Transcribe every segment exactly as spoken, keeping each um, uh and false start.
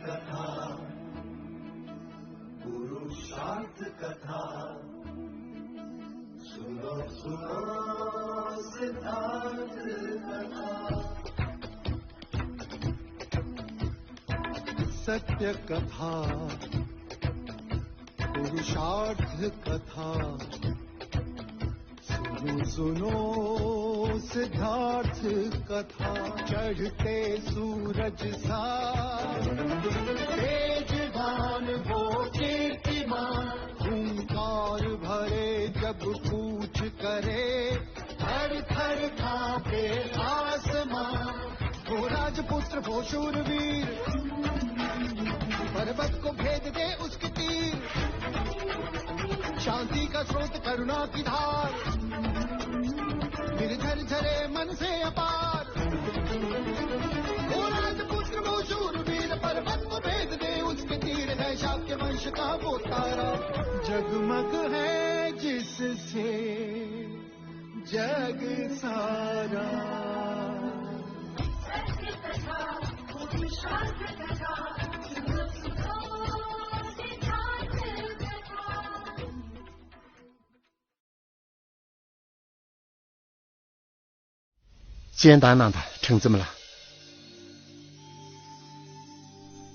कथा, पुरुषार्थ कथा, सुनो सुनो सिद्धार्थ कथा। सत्य कथा, पुरुषार्थ कथा, सुनो सुनो सिद्धार्थ कथा। चढ़ते सूरज सा तेजवान वो कीर्तिमान, हुंकार भरे जब कूच करे, थर थर कांपे आसमां। वो राजपुत्र वो शूरवीर, पर्वत को भेद दे उसके तीर। शांति का स्रोत करुणा की धार, निर्झर झरे मन से अपार। वो राजपुत्र वो शूरवीर, पर्वत को भेद दे उसके तीर। है शाक्य वंश का वो तारा, जगमग है जिससे जग सारा। སྤྱན་དང་གནང་དང་། ཁྲང་ཙི་མ་ལགས།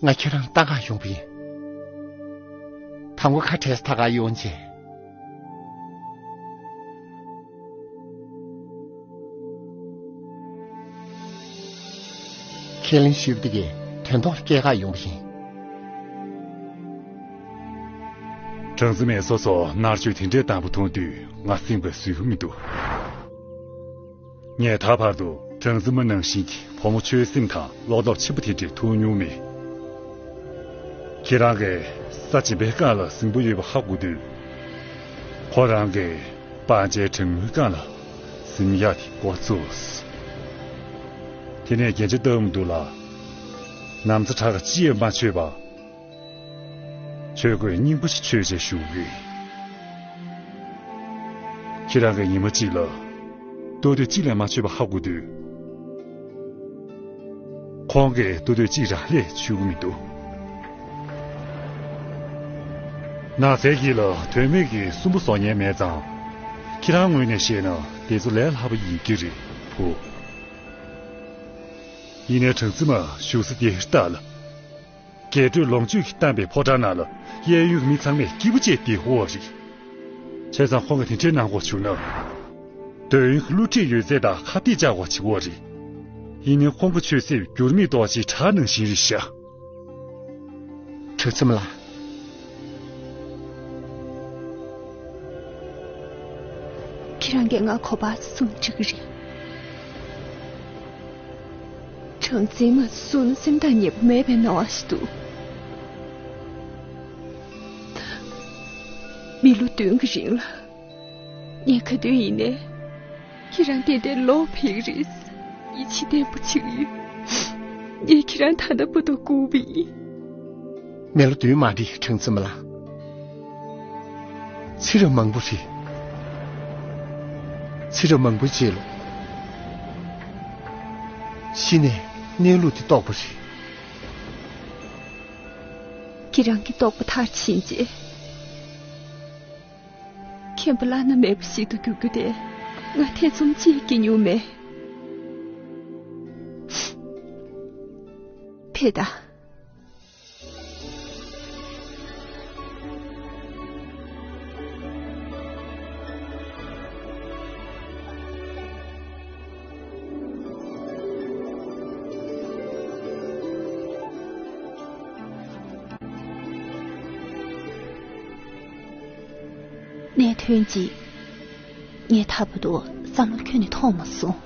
ང་ཁྱེད་རང་ལྟ་ག་ཡོང་པ་ཡིན། དང་པོ་ཁ་བྲལ་ཐག་ག་ཡོང་བྱས། ཁས་ལེན་ཞུས་པ་དེ་གའི་དོན་ཐོག་སྐྱེལ་ག་ཡོང་པ་ཡིན། ཁྲང་ཙི་མས་སོ་སོ་མནར་གཅོད་དེ་འདྲའི་དང་པོ་མཐོང་དུས་ང་སེམས་པ་བཟོད་ཀྱི་མི་འདུག་ངས་ད་བར་དུ་ཁྲང་ཙི་མ་ནང་བཞིན་གྱི་བུ་མོ་ཆོས་སེམས་དང་བློ་སྟོབས་ཆེན་པོ་དེ་འདྲ་མཐོང་མྱོང་མེད། ཁྱེད་རང་གིས་ས་སྦྱིན་པའི་རྐང་ལ་གཟིམ་པོ་ཡོད་པ་ཧ་གོ་དུས། ཁོ་རང་གིས་སྤང་བྱའི་གྲང་མོའི་རྐང་ལ་གཟིམ་ཡག་དེ་འགོ་བཙུགས། དེ་ནས་རྒྱན་ཆ་བཏབ་མི་འདུག་ལ། ན་བཟའ་དྲག་ག་ཅི་ཡང་མ་མཆོད་པ། ཆོས་གོས་རྙིང་པ་ཞིག་མཆོད་བྱས་བཞུགས་ཡོད། ཁྱེད་རང་གིས་ཉི་མ་གཅིག་ལ་ལྟོ་དོད་གཅིག་ལས་མ་མཆོད་པ་ཧ་གོ་དུས། ཁོང་གིས་ལྟོ་དོད་གཅིག་རང་ལས་མཆོད་ཀྱི་མི་འདུག་ནགས་ཚལ་གྱི་ལ་དོན་མེད་ཀྱི་སུན་པོ་བཟོ་མཁན་མེད་ཙང་། ཁྱེད་རང་ངོས་ནས་བཤད་ན་དེ་ཚོ་ལས་སླ་པོ་ཡིན་གྱི་རེད་བུ། ཡིན་ནའི་ཁྲང་ཙི་མ་བཞུགས་ས་དེ་ལྟ་ལ། རྒྱས་སྤྲོས་ལོངས་སྤྱོད་ཀྱིས་གཏམས་པའི་ཕོ་བྲང་ནང་ལ་གཡས་གཡོན་གྱི་མི་ཚང་མས་སྐྱིད་པོ་བྱས་བསྡད་ཡོད་རེད། བྱས་ཙང་ཁོང་གིས་དེ་འདྲའི་གནང་དགོས་བྱུང་ན། འདོད་ཡོན་གྱི་བསླུ་བྲིད་ཡོད་ཚད་དང་ཁ་གཏད་བཅག་དགོས་བྱེད་ཀྱི་ཡོད་རེད། ཡིན་ནའི་ཁོང་གི་ཆོས་སེམས་འགྱུར་མེད་རྡོ་རྗེའི་བྲག་ནང་བཞིན་རེད་ཤག་ཁྲང་ཙི་མ་ལགས། ཁྱེད་རང་གིས་ང་ག་པར་གསུངས་འགྲིག་གི་རེད། ཁྲང་ཙི་མ་བཟུང་ན་སེམས་ཐག་ཉེ་པོ་མེད་པའི་སྣང་བ་ཞིག་འདུག་མི་ལོ་བདུན་གྱི་རིང་ལ། ངས་ག་དུས་ཡིན་ནའི། ཁྱེད་རང་ཏན་ཏན་ལོག་ཕེབས་ཀྱི་རེད། ཡིད་ཆེས་བརྟན་པོ་བྱེད་ཀྱི་ཡོད། ངས་ཁྱེད་རང་ད་ལྟ་བར་དུ་སྒུག་པ་ཡིན། མི་ལོ་བདུན་མ་རེད་ཁྲང་ཙི་མ་ལགས། ཚེ་རབས་མང་པོ་རེད། ཚེ་རབས་མང་པོའི་རྗེས་ལ། གཞི་ནས་གནས་ལུགས་དེ་རྟོགས་པ་རེད། ཁྱེད་རང་གི་རྟོགས་པ་མཐར་ཕྱིན་རྗེས། མཁན་པོ་བླ་ན་མེད་པ་ཞིག་ཏུ་འགྱུར་རྒྱུ་དེ་ང་ཐེ་ཚོམ་ཅིག་སྐྱེ་མྱོང་མེད། ཕེབས་དང་། གནད་དོན་གཅིག་ངས་ད་བར་དུ་བསམ་བློ་ཁྱོན་ནས་ཐོངས་མ་སོང་།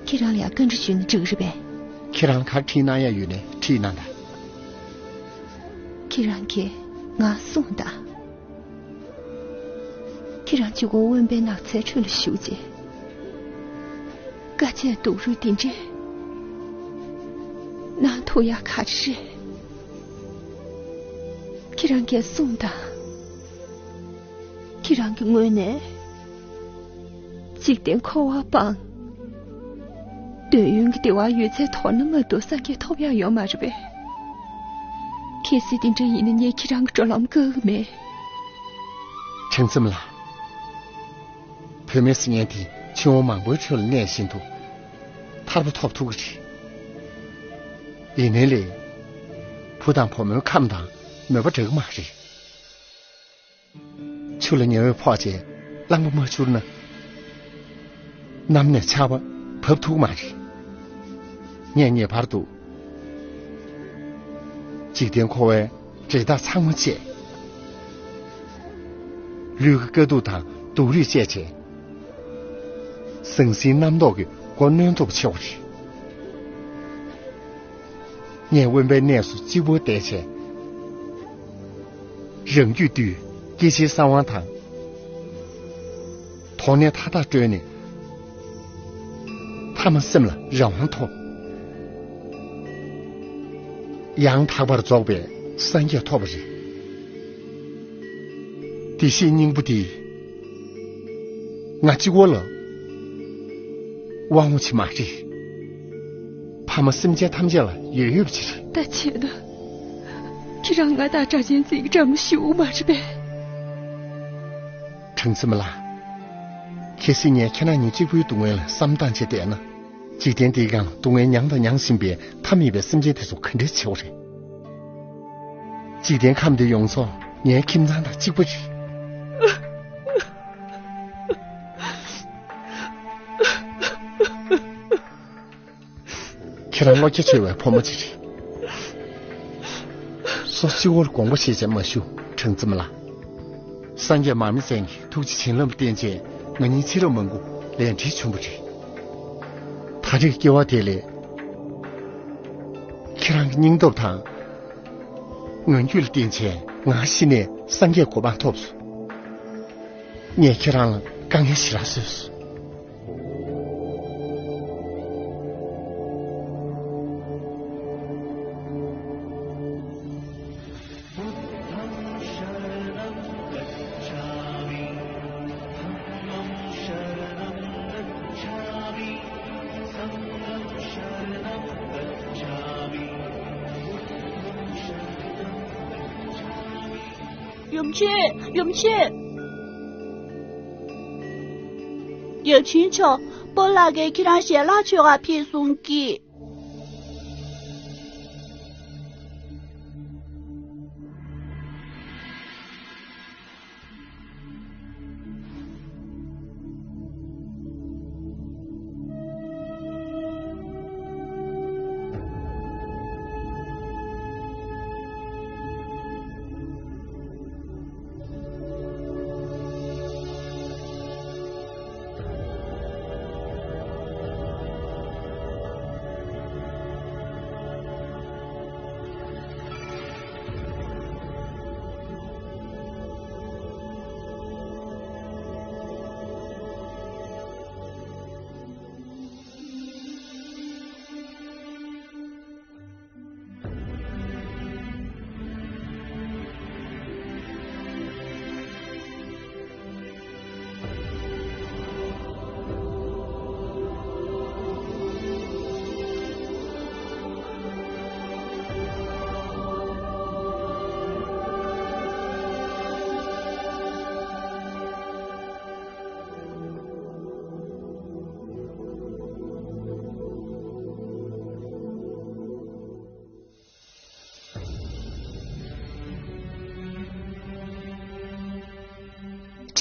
ཁྱེད་རང་ལ་ཡང་བཀའ་འདྲི་ཞུས་ན་འགྲིག་རེད་པས། ཁྱེད་རང་ལ་ག་རེ་དྲིས་གནང་ཡ་ཡོད་ནའི་དྲིས་གནང་དང་། ཁྱེད་རང་གིས་ང་གསུངས་དང་། ཁྱེད་རང་གཅིག་པོ་དབེན་པའི་ནགས་ཚལ་ཁྲོད་ལ་བཞུགས་རྗེས། དཀའ་སྤྱད་སྡུག་རུས་དེ་འདྲས་གནང་ཐུབ་ཡག་ག་རེ་རེད། ཁྱེད་རང་གིས་གསུངས་དང་། ཁྱེད་རང་གི་ངོས་ནས་འཇིག་རྟེན་འཁོར་བ་སྤངས། འདོད་ཡོན་གྱི་བདེ་བ་ཡོད་ཚད་དོར་ན་མ་གཏོགས་སངས་རྒྱས་ཐོབ་ཡག་ཡོད་མ་རེད་པས། གལ་སྲིད་དེ་འདྲ་ཡིན་ན་ངས་ཁྱེད་རང་གི་འགྲོ་ལམ་བཀག་གི་མེད། དྲང་སེམས་ལགས། བུད་མེད་ཟེར་མཁན་དེ་ཕྱི་དབང་མང་པོའི་ཁྲོད་ལ་གནས་བཞིན་དུ་ཐར་པ་ཐོབ་ཐུབ་ཀྱི་རེད། ཡིན་ནའི་ལས། བུ་དང་བུ་མོའི་ཁམས་དང་མོས་པ་འདྲ་གི་མ་རེད། ཆུ་ལ་ཉི་འོད་ཕོག་བྱས་རླངས་པ་མ་འཕྱུར་ན། གནམ་ནས་ཆར་པ་བབས་ཐུབ་མ་རེད། ངས་ངེས་པར་དུ། འཇིག་རྟེན་འཁོར་བའི་འབྲེལ་ཐག་ཚང་མ་བཅད། ལུས་ཀྱི་དཀའ་སྡུག་དང་སྡུག་རུས་བཅད་བྱས། ཟང་ཟིང་རྣམ་རྟོག་གི་མགོ་གནོན་ཐུབ་ཆེ་བ་རེད། ངས་དབེན་པའི་གནས་སུ་གཅིག་པུར་བསྡད་བྱས། རང་རྒྱུད་བཏུལ། སྐྱེ་འཆིའི་གསང་བ་དང་། དོགས་གནས་མཐའ་དག་བཀྲོལ་ནས། ཐ་མ་སེམས་ལ་རང་དབང་ཐོབ། ཡང་དག་པར་རྫོགས་པའི་སངས་རྒྱས་ཐོབ་པ་རེད། བདེ་གཤེགས་སྙིང་པོ་འདི། ང་གཅིག་པོ་ལ་དབང་བོ་ཆེ་མ་རེད། ཕ་མ་སེམས་ཅན་ཐམས་ཅད་ལ་ཡོད་ཡོད་པ་ཅིག་རེད། ད་བྱས་ན། ཁྱེད་རང་ང་དང་སྒྲ་གཅན་འཛིན་གྱི་འདྲ་མོ་ཞིག་མ་རེད་པས། དྲང་སེམས་ལགས། གལ་སྲིད་ངས་ཁྱེད་རང་གཉིས་གཅིག་པུའི་སྡུག་བསྔལ་ལ་བསམ་བཏང་བྱས་བསྡད་ན། འཇིག་རྟེན་འདིའི་སྒང་ལ་སྡུག་བསྔལ་མྱངས་དང་མྱང་བཞིན་པའི་མཐའ་མེད་པའི་སེམས་ཅན་དེ་ཚོ་ག་འདྲས་བྱེད་དགོས་རེད། འཇིག་རྟེན་ཁམས་འདི་ཡོངས་རྫོགས་ངའི་ཁྱིམ་ཚང་དང་གཅིག་པ་རེད། ཁྱེད་རང་བློ་རྒྱ་ཆེ་བའི་བུ་མོ་ཅིག་རེད། སོ་སོ་གཅིག་པོར་དགོངས་པ་བཞེས་བྱས་མ་བཞུགས། དྲང་སེམས་ལགས། སངས་རྒྱས་མར་མེ་མཛད་ནས་ཐུགས་རྗེ་བྱིན་རླབས་བརྟེན་བྱས་ང་གཉིས་ཚེ་རབས་མང་པོ་ལས་འབྲེལ་བྱུང་བ་རེད། ད་རེས་སྐྱེ་བ་དེ་ལས། ཁྱེད་རང་གི་སྙིང་སྟོབས་དང་། ངང་རྒྱུད་ལ་བརྟེན་བྱས་ང་ཤི་ནས་སངས་རྒྱས་གོ་འཕང་ཐོབ་སོང་། ངས་ཁྱེད་རང་ལ་དཀའ་ངལ་ཞེ་དྲག་བཟོས་སོང་། ཡུམ་ཆེན། ཡུམ་ཆེན། ཡབ་ཆེན་མཆོག་སྤོ་ལགས་ཀྱིས་ཁྱེད་རང་ཞལ་ལག་མཆོད་གར་ཕེབས་གསུང་གི།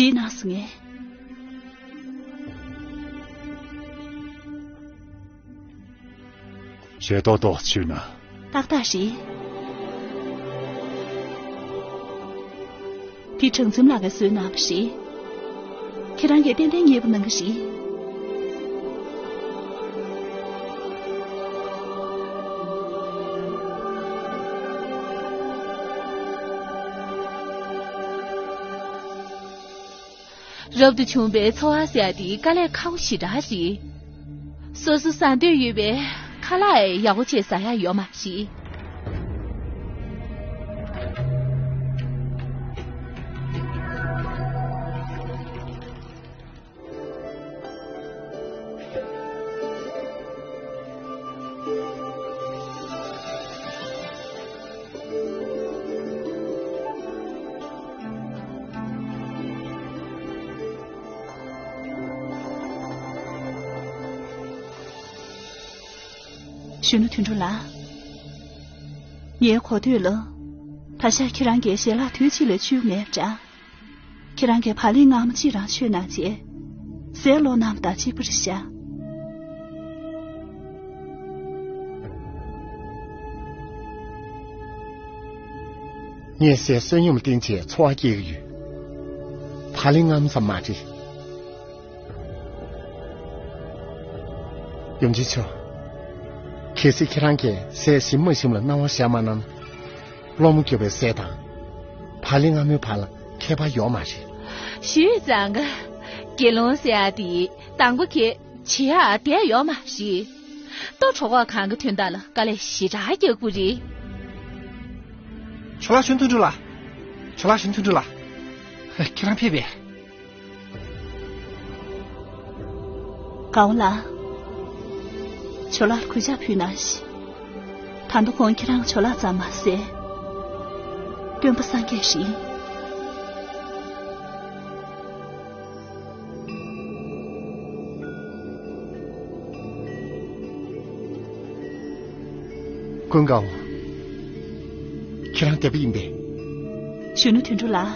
བྲིས་གནང་སོང་ངས། ཞལ་ཏོག་ཏོག་བྱུང་ན། ཏག་ཏག་རེད། དེ་དྲང་འཛོམས་ལགས་ཀྱིས་བཟོས་གནང་བ་རེད། ཁྱེད་རང་གིས་ཏན་ཏན་མཉེས་པོ་གནང་གི་རེད། རབ་ཏུ་བྱུང་བའི་འཚོ་བ་ཟེར་ཡ་དེ་དཀའ་ལས་ཁག་པོ་ཞེ་དྲག་རེད། སོ་སོ་ཟ་འདོད་ཡོད་པའི་ཁ་ལག་ཡག་པོ་བྱས་ཟ་ཡ་ཡོད་མ་རེད། གཞོན་ནུ་དོན་གྲུབ་ལགས། ངའི་གོ་ཐོས་ལ། ད་ཆ་ཁྱེད་རང་གིས་ཞལ་ལག་དུས་གཅིག་ལས་མཆོད་མེད་འདྲ། ཁྱེད་རང་གིས་བག་ལེབ་མངར་མོ་གཅིག་རང་མཆོད་གནང་རྗེས། ཟས་སློང་གནང་བ་དང་གཅིག་པ་རེད་ཤག། ངས་ཟས་བསོད་སྙོམས་བསྟེན་བྱས་འཚོ་བ་སྐྱེལ་གྱི་ཡོད། བག་ལེབ་མངར་མོ་ཙམ་མ་རེད། ཡུམ་ཆེན་མཆོག། གལ་སྲིད་ཁྱེད་རང་གིས་ཟས་ཞིམ་མ་ཞིམ་ལ་སྣང་བ་བཞག་མ་གནང་ན། སློང་མོ་རྒྱོབ་པའི་ཟས་དང་། བག་ལེབ་མངར་མོའི་བར་ལ་ཁྱད་པར་ཡོད་མ་རེད། ཞུས་ཙང་ག་དགེ་སློང་ཟེར་ཡ་དེ་དང་པོ་ཁྱེད་བྱེད་ཡག་བསྡད་ཡོད་མ་རེད། ལྟོ་གྲོད་ཁོག་གང་གི་དོན་དག་ལ་དཀའ་ལས་ཞེ་དྲག་རྒྱག་དགོས་རེད། ཇོ་ལགས། གཞོན་ནུ་དོན་གྲུབ་ལགས། ཇོ་ལགས། གཞོན་ནུ་དོན་གྲུབ་ལགས། ཁྱེད་རང་ཕེབས་པས། དགའ་བོ་ལགས། ཇོ་ལགས་ལ་གུས་ཕྱག་ཕུལ་གནང་ཞིག། ད་དུང་ཁོང་ཁྱེད་རང་ཇོ་ལགས་ཙམ་མ་ཟད། སྟོན་པ་སངས་རྒྱས་ཤིག། ཀུན་དགའ་བོ། ཁྱེད་རང་བདེ་པོ་ཡིན་པས། གཞོན་ནུ་དོན་གྲུབ་ལགས།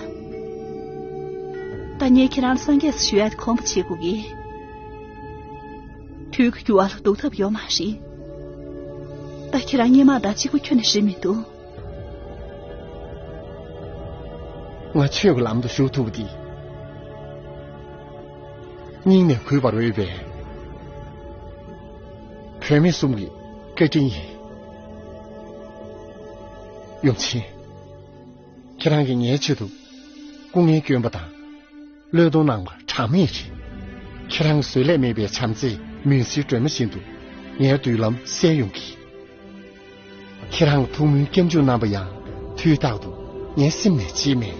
ད་ངས་ཁྱེད་རང་ལ་སངས་རྒྱས་སུ་ཞུ་ཡ་དེ་གོ་མ་ཆོད་གི། དུས་ཀྱི་འགྱུར་བ་ལ་ལྡོག་ཐབས་ཡོད་མ་རེད། ད་ཁྱེད་རང་སྔོན་མ་དང་གཅིག་པ་ཁྱོན་ནས་རེད་མི་འདུག། ང་ཆོས་ཀྱི་ལམ་དུ་ཞུགས་ཐུབ་པ་དེ། སྙིང་ནས་གུས་པར་འོས་པའི་བུད་མེད་གསུམ་གྱི་བཀའ་དྲིན་ཡིན། ཡུམ་ཆེན། ཁྱེད་རང་གིས་ངའི་ཆེད་དུ་སྐུ་ངལ་བསྐྱོན་པ་དང་། བློས་གཏོང་གནང་བ་གྲངས་མེད་རེད། ཁྱེད་རང་གི་བཟོད་བསླད་མེད་པའི་བྱམས་བརྩེས་མུན་སེལ་སྒྲོན་མ་བཞིན་དུ་ངའི་མདུན་ལམ་གསལ་ཡོང་གི། ཁྱེད་རང་གི་ཐུགས་སྨོན་སྐྱབས་འཇུག་གནང་བ་ཡང་དུས་རྟག་ཏུ་ངའི་སེམས་ནས་བརྗེད་མེད།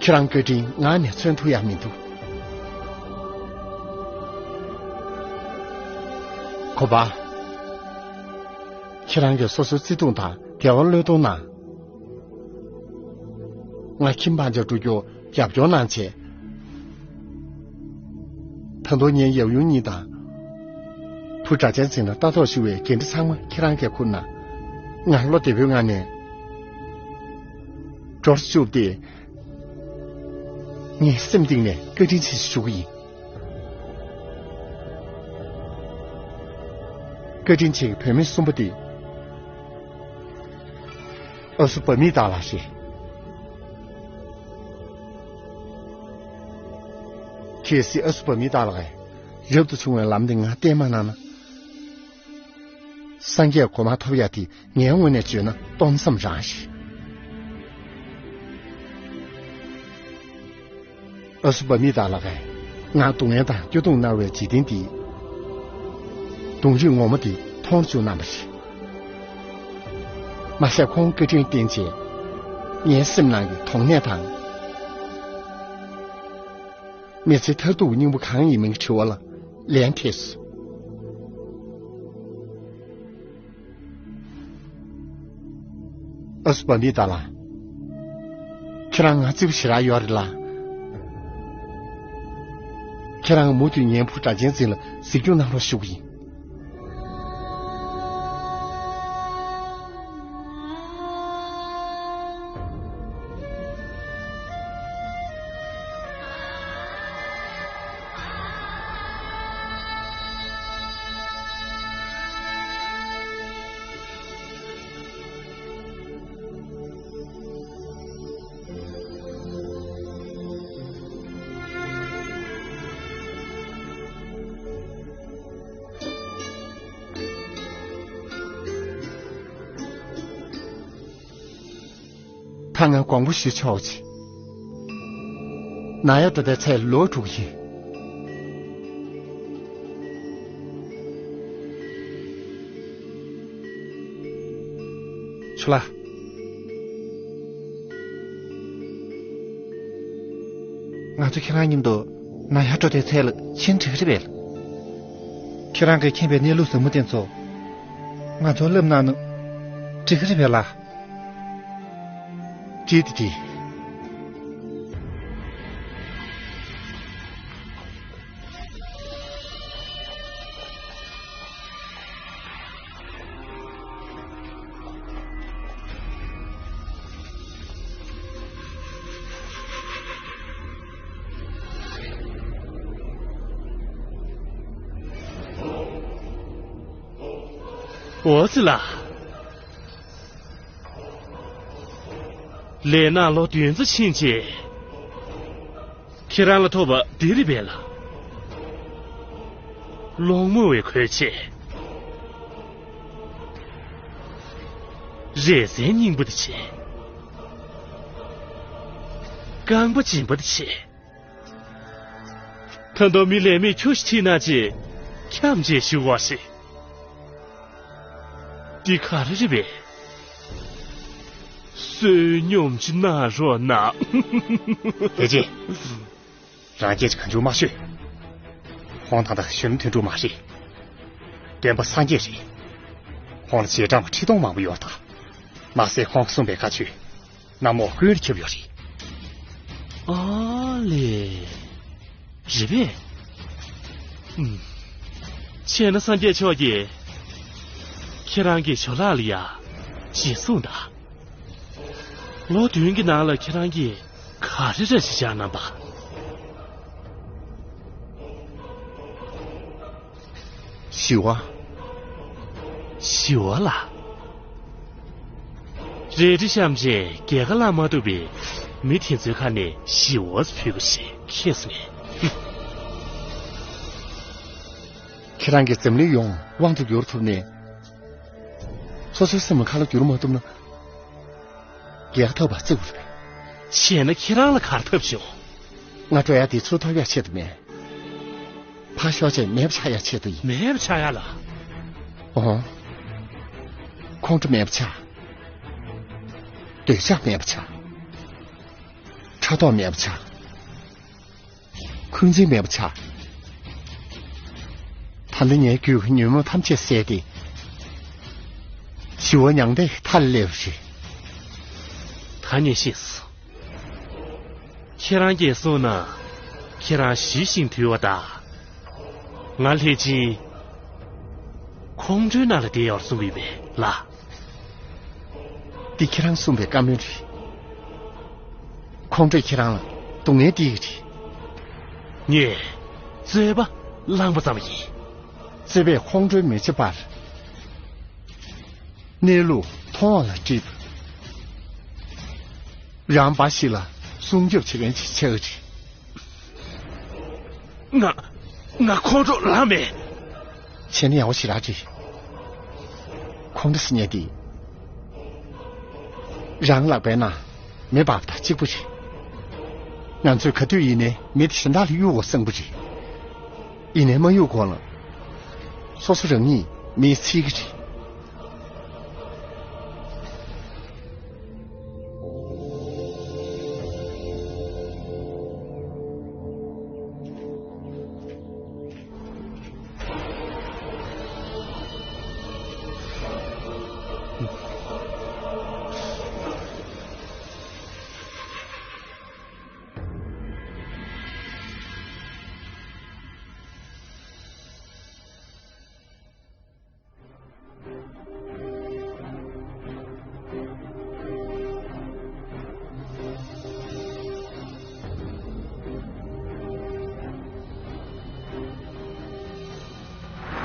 ཁྱེད་རང་བཀའ་དྲིན་ངག་ནས་མཚོན་ཐུབ་ཡ་མི་འདུག། གོ་པ། ཁྱེད་རང་གིས་སོ་སོའི་བརྩེ་དུང་དང་བདེ་བ་བློས་གཏོང་གནང་། ང་ཁྱིམ་སྤང་བྱ་འགྲོ་རྒྱུར་རྒྱབ་སྐྱོར་གནང་བྱས། ད་དུང་ངའི་ཡབ་ཡུམ་གཉིས་དང་། བུ་སྒྲ་གཅན་འཛིན་ལ་ལྟ་རྟོག་ཞུ་བའི་འགན་འཁྲི་ཚང་མ་ཁྱེད་རང་གིས་འཁུར་གནང་། ང་བློ་བདེ་པོའི་ངང་ནས་འགྲོ་རུ་བཅུག་སྟེ། ངས་སེམས་གཏིང་ནས་བཀའ་དྲིན་ཆེ་ཞུ་གི་ཡིན། བཀའ་དྲིན་ཆེ་གི་བུད་མེད་གསུམ་པོ་དེ། ཨ་སུ་བ་མི་དག་ལགས་ཤེ། གལ་སྲིད་ཨ་སུ་བ་མི་དག་ལགས་རབ་ཏུ་བྱུང་བའི་ལམ་དེ་ང་བསྟན་མ་གནང་ན། སངས་རྒྱས་གོ་འཕང་ཐོབ་ཡ་དེ་ངའི་ངོས་ནས་བརྗོད་ན་སྟོང་བསམ་རང་ཞིག། ཨ་སུ་བ་མི་དག་ལགས་ཀྱིས་ང་སྡུག་བསྔལ་དང་སྐྱོ་གདུང་མནར་བའི་འཇིག་རྟེན་འདིའི་གདུང་རྒྱུད་ངོ་མ་དེ་མཐོང་བཅུག་གནང་བ་རེད། མ་ཟད་ཁོང་བཀའ་དྲིན་བརྟེན་བྱས་ངའི་སེམས་ནང་གི་དོགས་གནས་དང་། མི་ཚེ་མཐར་ཐུག་གི་སྙིང་པོ་གང་ཡིན་མིན་གྱི་དྲི་བ་ལ་ལན་ཐེབས་སོང་། ཨ་སུ་བ་མི་དག་ལགས། ཁྱེད་རང་ང་བརྩེ་པོ་ཞེ་དྲག་ཡོད་རེད་ལ། ཁྱེད་རང་མུ་མཐུད་ངའི་བུ་སྒྲ་གཅན་འཛིན་ལ་གཟིགས་སྐྱོང་གནང་རོགས་ཞུ་གི་ཡིན། ད་ང་དགོངས་པ་ཞུ་ཆོག་ཅིག། ན་ཡ་འགྲོ་དེ་ཚེ་ལོ་དྲུག་ཡིན། ཆོ་ལ། ང་ཚོ་ཁྱེད་རང་མཉམ་དུ་ན་ཡ་འགྲོ་དེ་ཚེ་ལ་ཕྱིན་འགྲིག་གི་རེད་པས། ཁྱེད་རང་གིས་མཁྱེན་པའི་གནས་ལུགས་ཟབ་མོ་དེ་ཚོ་ང་ཚོར་བསླབ་གནང་ན་འགྲིག་གི་རེད་པས་ལ། ཅི་སྟེ་ཅི། འོ་ཙི་ལ། ལས་ནག་ལོ་བདུན་ཙམ་ཕྱིན་རྗེས། ཁྱེད་རང་ལ་ཐོབ་པ་འདི་རེད་པས་ལ། སློང་མོ་བའི་གོས་ཆེན། རས་གཟན་རྙིང་པ་དེ་བྱས། རྐང་པ་འཇིམ་པ་དེ་བྱས། ད་དུང་མི་ལས་མེད་ཁྱོ་ཞིག་ཁྲིད་ན་ཅེས་འཁྱམས་བྱས་བཞུགས་པ་ཞིག་འདི་ག་རེ་རེད་པས། བསོད་སྙོམས་ཅིག་གནང་རོགས་གནང་། དེ་རྗེས། རང་སྐད་ཅིག་གང་བྱུང་མ་ཤོད། ཁོང་ད་ལྟ་གཞོན་ནུ་དོན་གྲུབ་མ་རེད། སྟོན་པ་སངས་རྒྱས་རེད། ཁོང་ལ་རྗེས་འབྲང་བ་ཁྲི་སྟོང་མང་པོ་ཡོད་ད། མ་ཟད་ཁོང་གསུངས་པའི་བཀའ་ཆོས། གནམ་འོག་ཀུན་ལ་ཁྱབ་ཡོད་རེད། ཨ་ལས། རེད་པས། ཨུམ། བྱས་ན་སངས་རྒྱས་མཆོག་གིས། ཁྱེད་རང་གི་ཇོ་ལགས་ལ་ཡ། ཅེས་གསུངས་དང་། ལོ་བདུན་གྱི་ནང་ལ་ཁྱེད་རང་གིས་ག་རེ་རེ་ཞིག་བཞག་གནང་པ། ཞི་བ། ཞི་བ་ལ། རལ་གྲི་བཤམས་བྱས་རྒྱལ་ཁ་བླངས་མ་ཐུབ་པའི་མི་དེ་ཚོའི་ཁ་ནས་ཞི་བ་ཕུལ་དགོས་ཞེས་ཁྱེད་སུ་ངས། ཁྱེད་རང་གིས་འཛམ་གླིང་ཡོངས་དབང་དུ་བསྒྱུར་ཐུབ་ནས། སོ་སོའི་སེམས་ལ་ཁ་ལོ་བསྒྱུར་མ་ཐུབ་ན། རྒྱལ་ཁ་ཐོབ་པ་བརྩི་དགོས་རེད། བྱས་ན་ཁྱེད་རང་ལ་ག་རེ་ཐབས་བྱུང་། ང་འགྲོ་ཡ་དེ་ཚུར་ཐོབ་ཡ་ཆེད་དུ་མེད། ཕར་ཞོག་ཅེས་མེད་པ་ཆགས་ཡ་ཆེད་དུ་ཡིན། མེད་པ་ཆགས་ཡ་ལ། འོ། ཁོང་ཁྲོ་མེད་པ་ཆགས། འདོད་ཆགས་མེད་པ་ཆགས། ཕྲག་དོག་མེད་པ་ཆགས། འཁོན་འཛིན་མེད་པ་ཆགས། ད་ལྟ་ངའི་རྒྱུད་ཀྱི་ཉོན་མོངས་ཐམས་ཅད་བསལ་ཏེ། ཞི་བ་མྱང་འདས་ཀྱི་མཐའ་ལ་སླེབས་པ་རེད། ད་ངས་ཤེས་སོང་། ཁྱེད་རང་གིས་གསུངས་ན། ཁྱེད་རང་ཞི་ཞིང་དུལ་བ་དང་། ང་ལྷས་སྦྱིན། ཁོང་ཁྲོའི་ནང་ལ་བསྡད་ཡོད་གསུངས་ཡོད་པས་ལགས། འདི་ཁྱེད་རང་གསུངས་པའི་བཀའ་མོལ་རེད། ཁོང་ཁྲོས་ཁྱེད་རང་ལ་སྡུག་བསྔལ་སྟེར་གྱི་རེད། ངས་རྩོད་པ་བླངས་པ་ཙམ་ཡིན། རྩོད་པས་ཁོང་ཁྲོའི་མི་བྱེད་པར། གནས་ལུགས་མཐོང་བ་ལ་སྒྲིབ། རང་འབའ་ཞིག་ལ་སྲུང་སྐྱོབ་བྱེད་མཁན་ཅིག་ཆགས་ཀྱི་རེད། ང་། ང་ཁོང་ཁྲོ་ལངས་མེད། བྱས་ན་ཡག་པོ་ཞེ་དྲག་རེད། ཁོང་ཁྲོ་ཟེར་མཁན་དེ། རང་ལག་པའི་ནང་མེ་འབར་བ་དང་གཅིག་པ་རེད། ང་ཚོས་ག་དུས་ཡིན་ནའི་མེ་དེ་གཞན་དག་ལ་གཡུག་དགོས་བསམ་གྱི་རེད། ཡིན་ནའི་མ་གཡུག་གོང་ལ། སོ་སོ་རང་ཉིད་མེས་འཚིག་གི་རེད།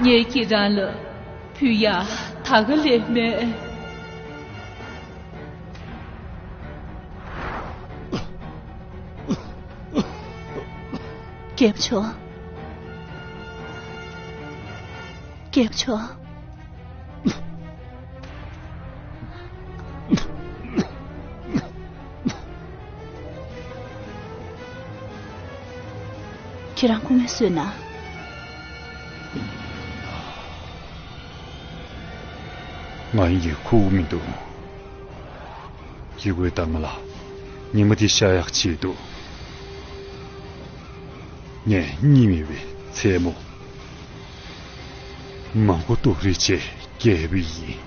ངས་ཁྱེད་རང་ལ་ཕུལ་ཡག་ད་ག་ལས་མེད། རྒྱལ་པོ་མཆོག་རྒྱལ་པོ་མཆོག་ཁྱེད་རང་སྐུ་ངལ་གསོས་ན། ང་ཡིན་གྱི་ཁུག་མི་འདུག་ཡི་གུའི་གཏའ་མ་ལ་ཉི་མ་འདི་ཤར་ཡག་ཆེད་དུ། ངས་གཉིད་མེད་པའི་མཚན་མོ་མང་པོ་སྡུག་རུས་བྱས་བསྐྱལ་བ་ཡིན།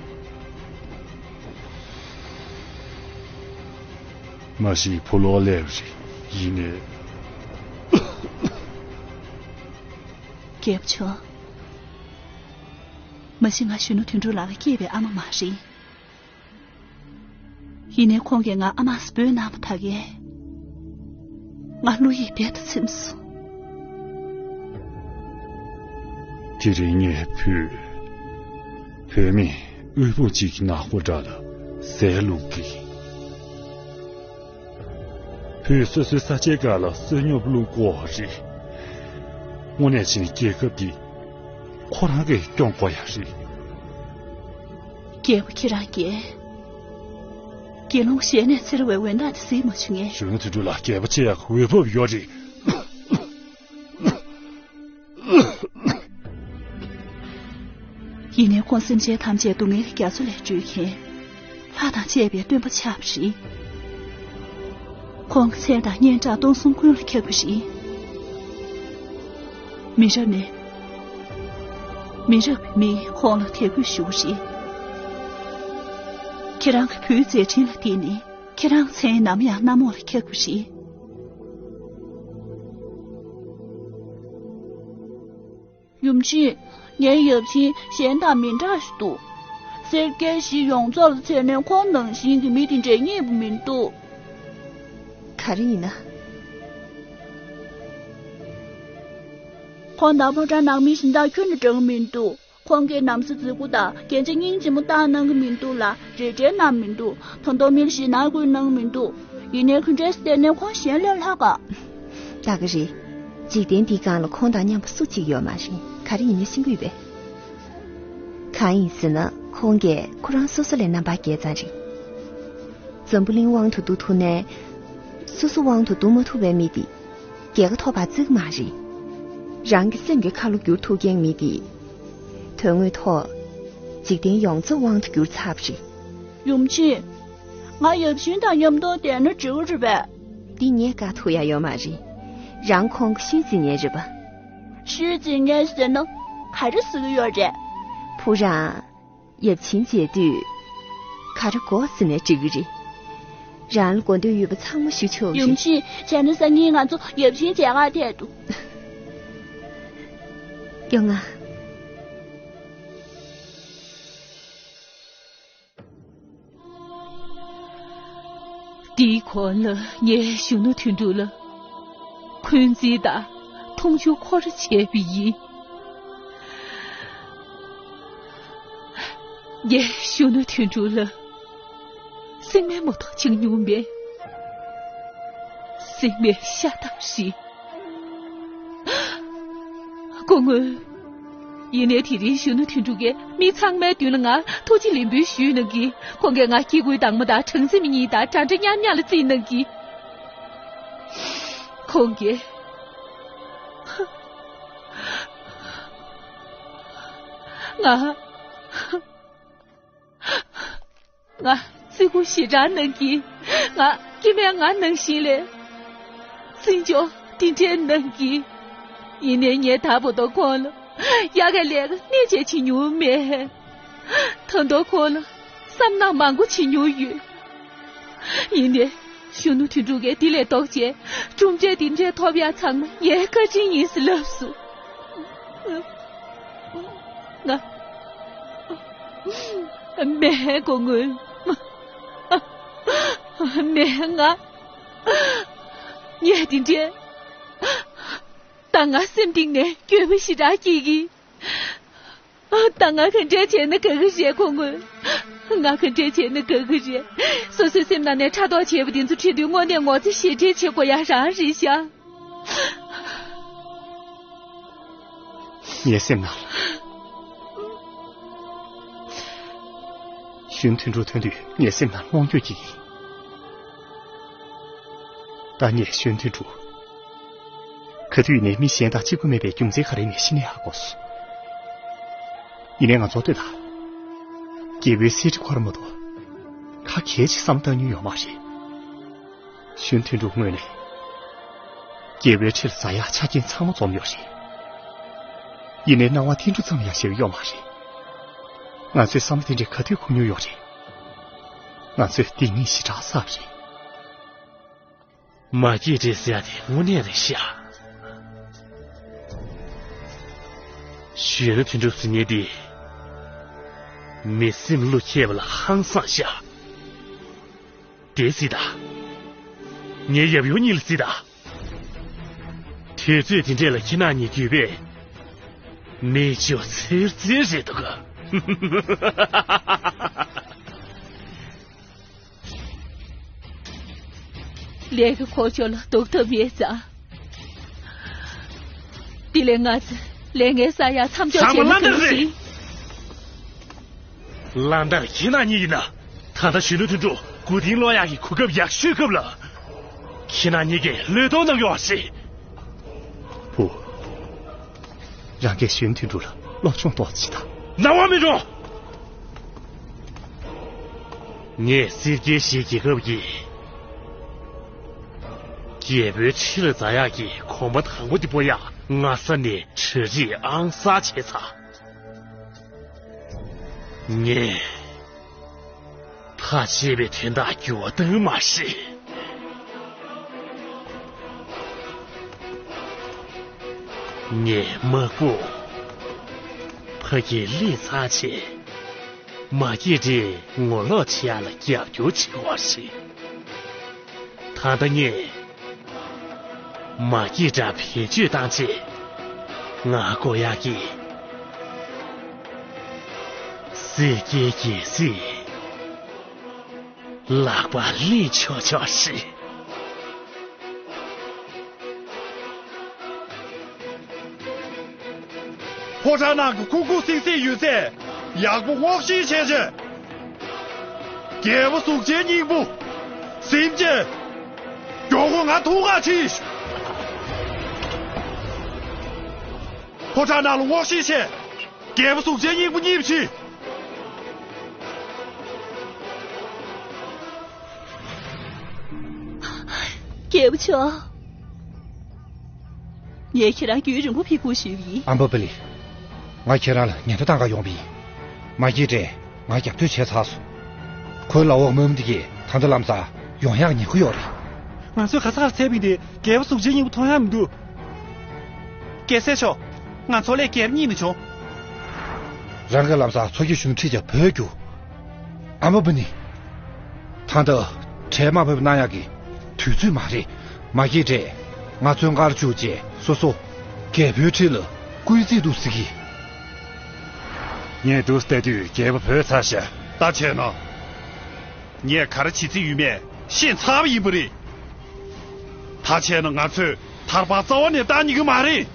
མ་གཞི་ཕོ་ལོག་སླེབས་རེད་ཡིན་ནའི། རྒྱལ་པོ་མཆོག་མ་གཞི་ང་གཞོན་ནུ་དོན་གྲུབ་ལགས་ལ་སྐྱེས་པའི་ཨ་མ་མ་རེད། ཡིན་ནའི་ཁོང་གིས་ང་ཨ་མ་ཟེར་འབོད་གནང་བ་ད་གས། ང་བློ་ཡིད་རྦད་དེ་ཚིམས་སོང་། དེ་རིང་ངས་བུ། བོད་མི་དབུལ་པོ་གཅིག་གི་ནག་པོ་འདྲ་ལ་ཟས་བླུགས་གི། བོད་སོ་སོའི་ས་ཆའི་སྒང་ལ་བསོད་སྙོམས་བླུགས་དགོས་པ་རེད། དངོས་གནས་བྱས་ན་རྒྱལ་ཁབ་འདི་ཁོ་རང་གིས་སྐྱོང་དགོས་ཡ་རེད། རྒྱལ་པོ་ཁྱེད་རང་གིས་དགེ་སློང་ཞལ་ནས་འཚེར་བའི་འོད་མདངས་དེ་གཟིགས་མ་བྱུང་ངས། གཞོན་ནུ་དོན་གྲུབ་ལགས། རྒྱལ་པོ་ཁྱེད་ཡག་འོས་བབ་ཡོད་རེད། ཡིན་ནའི་ཁོང་སེམས་ཅན་ཐམས་ཅད་སྡུག་བསྔལ་གྱི་རྒྱ་མཚོ་ལས་སྒྲོལ་མཁན། ལྷ་དང་བཅས་པའི་སྟོན་པ་ཆགས་པ་རེད། ཁོང་གི་མཚན་དང་སྙན་གྲགས་སྟོང་གསུམ་ཀུན་ལ་ཁྱབ་པ་རེད། མི་རབས་ནས་མི་རབས་ཀྱི་མིས་ཁོང་ལ་དད་གུས་ཞུ་བ་རེད། ཁྱེད་རང་གི་བུའི་མཛད་འཕྲིན་ལ་བརྟེན་ནས་ཁྱེད་རང་མཚན་ནམ་ཡང་གནམ་འོག་ལ་ཁྱབ་པ་རེད། ཡུམ་ཆེན། ངའི་ཡབ་ཆེན་གཞན་དང་མི་འདྲ་ཞིག་འདུག་སེར་སྐྱའི་གཞི་ཡོངས་རྫོགས་ལ་མཚོན་ན་ཁོང་ནང་བཞིན་གྱི་མི་དེ་འདྲ་རྙེད་པ་མི་འདུག་ག་རེ་ཡིན་ན། ཁོང་དང་ཕོ་བྲང་ནང་མི་གཞན་དག་ཁྱོན་ནས་འདྲ་གི་མི་འདུག་ཁོང་གིས་ན་བཟའ་རྫིག་པོ་དང་རྒྱན་ཆ་སྙིང་རྗེ་མོ་བཏགས་གནང་གི་མི་འདུག་ལ། རེ་འདྲའི་གནང་མི་འདུག་ད་དུང་མི་ལ་ཞེད་སྣང་སྐུལ་གནང་མི་འདུག་ཡིན་ནའི་ག་འདྲས་བལྟས་ནའི་ཁོང་གཞན་ལས་ལྷག་ག་ད་ག་རེད། འཇིག་རྟེན་འདིའི་སྒང་ལ་ཁོང་དང་མཉམ་པ་སུ་གཅིག་ཡོད་མ་རེད། ག་རེ་ཡིན་ནའི་ཤེས་ཀྱི་ཡོད་པས། གང་ཡིན་ཟེར་ན་ཁོང་གིས་ཁོ་རང་སོ་སོ་ལས་རྣམ་པ་རྒྱས་ཙང་རེད། འཛམ་བུ་གླིང་དབང་དུ་བསྡུ་ཐུབ་ནའི། སོ་སོ་དབང་དུ་བསྡུ་མ་ཐུབ་པའི་མི་དེ། རྒྱལ་ཁ་ཐོབ་པར་བརྩི་གི་མ་རེད། རང་གི་སེམས་ཀྱི་ཁ་ལོ་བསྒྱུར་ཐུབ་མཁན་མི་དེ། དོན་དངོས་ཐོག་འཇིག་རྟེན་ཡོངས་རྫོགས་དབང་དུ་བསྒྱུར་ཚར་བ་རེད། ཡུམ་ཆེན། ང་ཡབ་ཆེན་དང་མཉམ་དུ་བསྡད་ན་འགྲིག་གི་རེད་པས། འདི་ངས་བཀག་ཐུབ་ཡ་ཡོད་མ་རེད། རང་ཁོང་གི་ཤུལ་འཛིན་མཁན་རེད་པ། ཤུལ་འཛིན་མཁན་ཟེར་ན་ག་རེ་ཟེར་གི་ཡོད་རེད། བུ་རང་ཡབ་ཆེན་མཇལ་དུས་ག་རེ་དགོས་ཟེར་ནས་འདྲི་གི་རེད། རང་ལ་དགོས་འདོད་ཡོད་པ་ཚང་མ་ཞུ་ཆོག་གི་ཡུམ་རེད། ཆེན། སང་ཉིན་ང་ཚོ་ཡབ་ཆེན་མཇལ་ཁ་འཐད་འདུག་ཡོང་ང་། འདིའི་གོང་ལ་ངས་གཞོན་ནུ་དོན་གྲུབ་ལ་འཁོན་འཛིན་དང་མཐོང་ཆུང་ཁོ་ར་བྱས་པ་ཡིན། ངས་གཞོན་ནུ་དོན་གྲུབ་ལ་སྲིང་མོའི་མོ་ཏོག་བྱིན་མྱོང་མེད། སྲིང་མོའི་ཤ་སྟག་རེད། སྐུ་ངོ། ཡིན་ནའི་དེ་རིང་གཞོན་ནུ་དོན་གྲུབ་ཀྱིས་མི་ཚང་མའི་མདུན་ལ་ང་ཐུགས་རྗེ་ལེགས་འབུལ་ཞུས་གནང་གིས། ཁོང་གིས་ང་སྐྱེ་དགུའི་སྡང་མོ་དང་སྦྲང་རྩི་མིག་གཉིས་དང་འདྲ་འདྲ་མཉམ་མཉམ་ལ་བརྩིས་གནང་གིས། ཁོང་གིས་ང་ང་བརྩི་བཀུར་ཞེ་དྲག་གནང་གིས། ང་སྐྱེ་དམན་ང་ནང་བཞིན་ལས་བརྩི་འཇོག་དེ་འདྲས་གནང་གིས། ཡིན་ནའི་ངས་ད་བར་དུ་ཁོང་ལ་དབྱར་ཁའི་ལས་ཀ་སྣེ་གཅིག་བྱེད་མྱོང་མེད། ད་དུང་ཁོང་ལ་བསམ་ནག་མང་པོ་བྱེད་མྱོང་ཡོད། ཡིན་ནའི་གཞོན་ནུ་དོན་གྲུབ་ཀྱིས་དེ་ལས་ལྡོག་བྱས་གྲུབ་འབྲས་འདི་འདྲས་ཐོབ་ཡག་ཚང་མ་ངའི་བཀའ་དྲིན་ཡིན་ཟེར་ལབ་སོང་། ང་། མེད་སྐུ་ངོ། མེད། ང་། ངས་འདི་འདྲས། ད་ང་སེམས་གཏིང་ནས་འགྱོད་པ་ཞེ་དྲག་སྐྱེ་གི། ད་ང་ག་འདྲས་བྱས་ན་དགའ་གི་རེད་སྐུ་ངོ། ང་ག་འདྲས་བྱས་ན་དགའ་གི་རེད། སོ་སོའི་སེམས་ནང་ནས་ཕྲག་དོག་བྱས་པ་དེ་ཚོ་ཁྲིད་དུས་དངོས་གནས་ངོ་ཚ་ཞེ་དྲག་བྱེད་དགོས་ཡ་རང་རེད་ཤག་ངའི་སེམས་ནང་ལ། གཞོན་དོན་གྲུབ་ཐོན་དུས་ངའི་སེམས་ནང་ལྷོང་སྐྱོ་སྐྱེ་གི། ད་ངས་གཞོན་དོན་གྲུབ། ག་དུས་ནས་མི་གཞན་དང་གཅིག་པ་མེད་པའི་རྒྱུ་མཚན་ག་རེ་ནས་ཤི་ནས་ཧ་གོ་སོང་། ཡིན་ནའི་ང་ཚོ་ལྟོས་དང་། རྒྱལ་པོའི་གསེར་ཁྲི་ཁོ་ར་མ་གཏོགས། ཁ་གས་ཅིག་བསམ་བཏང་མྱོང་ཡོད་མ་རེད། གཞོན་དོན་གྲུབ་ངོས་ནས། རྒྱལ་པོའི་ཁྲི་ལ་འཛེག་ཡག་ཆ་རྐྱེན་ཚང་མ་འཛོམས་ཡོད་རེད། ཡིན་ནའི་སྣང་བ་ཐིང་ཕྲུག་ཙམ་ཡང་ཞེ་པོ་ཡོད་མ་རེད། ང་ཚོས་བསམ་བློ་དེ་འདྲའི་ག་དུས་འཁོར་མྱོང་ཡོད་རེད། ང་ཚོས་སྡིག་ཉེས་ཞེ་དྲག་བསགས་པ་རེད། མ་སྐྱེས་དགྲས་ཟེར་ཡ་དེ་དངོས་གནས་རེད་ཤག་གཞོན་ནུ་དོན་གྲུབ་ཟེར་མཁན་དེ། མི་སེམས་བློ་ཁྱད་པ་ལ་ཧང་སངས་ཤག་དེ་གཟིགས་དང་། ངའི་ཡབ་ཡུམ་གཉིས་ལ་གཟིགས་དང་། དུས་ཚོད་དེ་འདྲས་ལ་ཁྱེད་རྣམ་གཉིས་འགྱོད་པས། མིག་ཆུ་ཚིར་ཚིར་རེད་འདུག་ག་ལས་ཀྱི་འཁོར་ཕྱོགས་ལ་ལྡོག་ཐབས་མེད་ཙང་། དེ་ལས་ང་ཚོས་ལས་ངན་བསགས་ཡག་མཚམས་འཇོག་བྱས་ན་གང་སྲིད། གླང་དར་ཁྱེད་རང་གཉིས་ཡིན་ན། ད་ལྟ་གཞོན་ནུ་དོན་གྲུབ་མགོ་རྟིང་སློག་ཡག་གི་གོ་སྐབས་ཡག་ཤོས་སྐབས་ལ། ཁྱེད་རང་གཉིས་ཀས་བློས་གཏོང་གནང་ཡོང་བ་རེད། བུ། རང་གིས་གཞོན་ནུ་དོན་གྲུབ་ལ་སློབ་སྦྱོང་ཏོག་ཙམ་བྱེད་དང་། གནང་བ་མི་འགྲོ། ངས་སེར་སྐྱའི་གཞིས་རྒྱལ་ཁབ་ཀྱི་རྒྱལ་པོའི་ཁྲི་ལ་འཛེག་ཡག་གི་གོམ་པ་དང་པོ་དེ་སྤོ་ཡག་སྔ་ས་ནས་གྲ་སྒྲིག་ཨང་གསར་བྱས་ཚར། ངས་ཐག་བཅད་པའི་དོན་དག་འགྱུར་བ་གཏོང་མ་ཤེས། ངས་དམག་དཔུང་ཕ་གིར་སླེབས་ཚར་རྗེས། མ་སྐྱེས་དགྲས་ངོ་ལོག་བྱེད་ཡག་ལ་རྒྱབ་སྐྱོར་བྱེད་དགོས་པ་རེད། ད་ལྟ་ངས་མ་སྐྱེས་དགྲ་བེད་སྤྱོད་བཏང་རྗེས། ང་དགོས་ཡག་གི་སེར་སྐྱའི་རྒྱལ་སྲིད་ལག་པར་ལེན་ཆོག་ཆོག་རེད། ཕོ་བྲང་ནང་གི་ཁུག་ཁུག་སིང་སིང་ཡོད་ཚད་ཡག་པོ་སྔོག་བཤེར་བྱས་རྗེས། རྒྱལ་པོ་གཟུགས་ཅན་སྙིང་པོ་ཟིན་རྗེས། མགྱོགས་པོ་ང་ཐུག་ག་ཁྲིད། ཕོ་བྲང་ནང་ལ་སྔོག་བཤེར་བྱས། རྒྱལ་པོ་གཟུགས་ཅན་སྙིང་པོ་རྙེད་པ་ཕྱིན། རྒྱལ་པོ་མཆོག་ངས་ཁྱེད་རང་རྒྱུན་རིང་པོ་ཕེབས་སྒུག་ཞུས་པ་ཡིན། ཨམ་བྷ་བྷ་ལི། ང་ཁྱེད་རང་ལ་ཉེན་བརྡ་བཏང་ག་ཡོང་བ་ཡིན། མ་སྐྱེས་དགྲས་ང་རྒྱབ་གཏོད་བྱས་ཚར་སོང་། ཁོའི་ལག་འོག་དམག་མི་འདི་གས་ད་ལྟ་ལམ་སང་ཡོང་ཡག་ཉེན་ཁ་ཡོད་རེད། ང་ཚོས་ག་ས་གར་འཚོལ་བ་ཡིན་ཏེ་རྒྱལ་པོ་གཟུགས་ཅན་སྙིང་པོ་མཐོང་ཡག་མི་འདུག་རྒྱལ་སྲས་མཆོག་ང་ཚོ་ལས་རྒྱལ་པོ་རྙེད་མི་བྱུང་། རང་གིས་ལམ་སང་མཚོ་སྐྱེས་གཞོན་ནུ་ཁྲིད་ཀྱང་བོད་རྒྱུགས། ཨ་མ་བུ་ནི། ད་ལྟ་བྲེལ་མ་བབས་གནང་ཡག་གི་དུས་ཚོད་མ་རེད། མ་སྐྱེས་དགྲས་ང་ཚོའི་མགར་བཅུག་རྗེས་སོ་སོ་རྒྱལ་པོའི་ཁྲི་ལ་སྐུལ་རྩིས་འདུག་ཟེར་གི། ངས་འདུག་ལྟ་དུས་རྒྱལ་པོ་བོས་ཚར་ཤག་ད་བྱས་ན། ངས་ག་རེ་བྱེད་རྩིས་ཡོད་མེད་ཤེས་ཚར་བ་ཡིན་པ་རེད། ད་བྱས་ན་ང་ཚོས་ཐར་པ་རྩ་བ་ནས་བཏང་ཉན་གི་མ་རེད།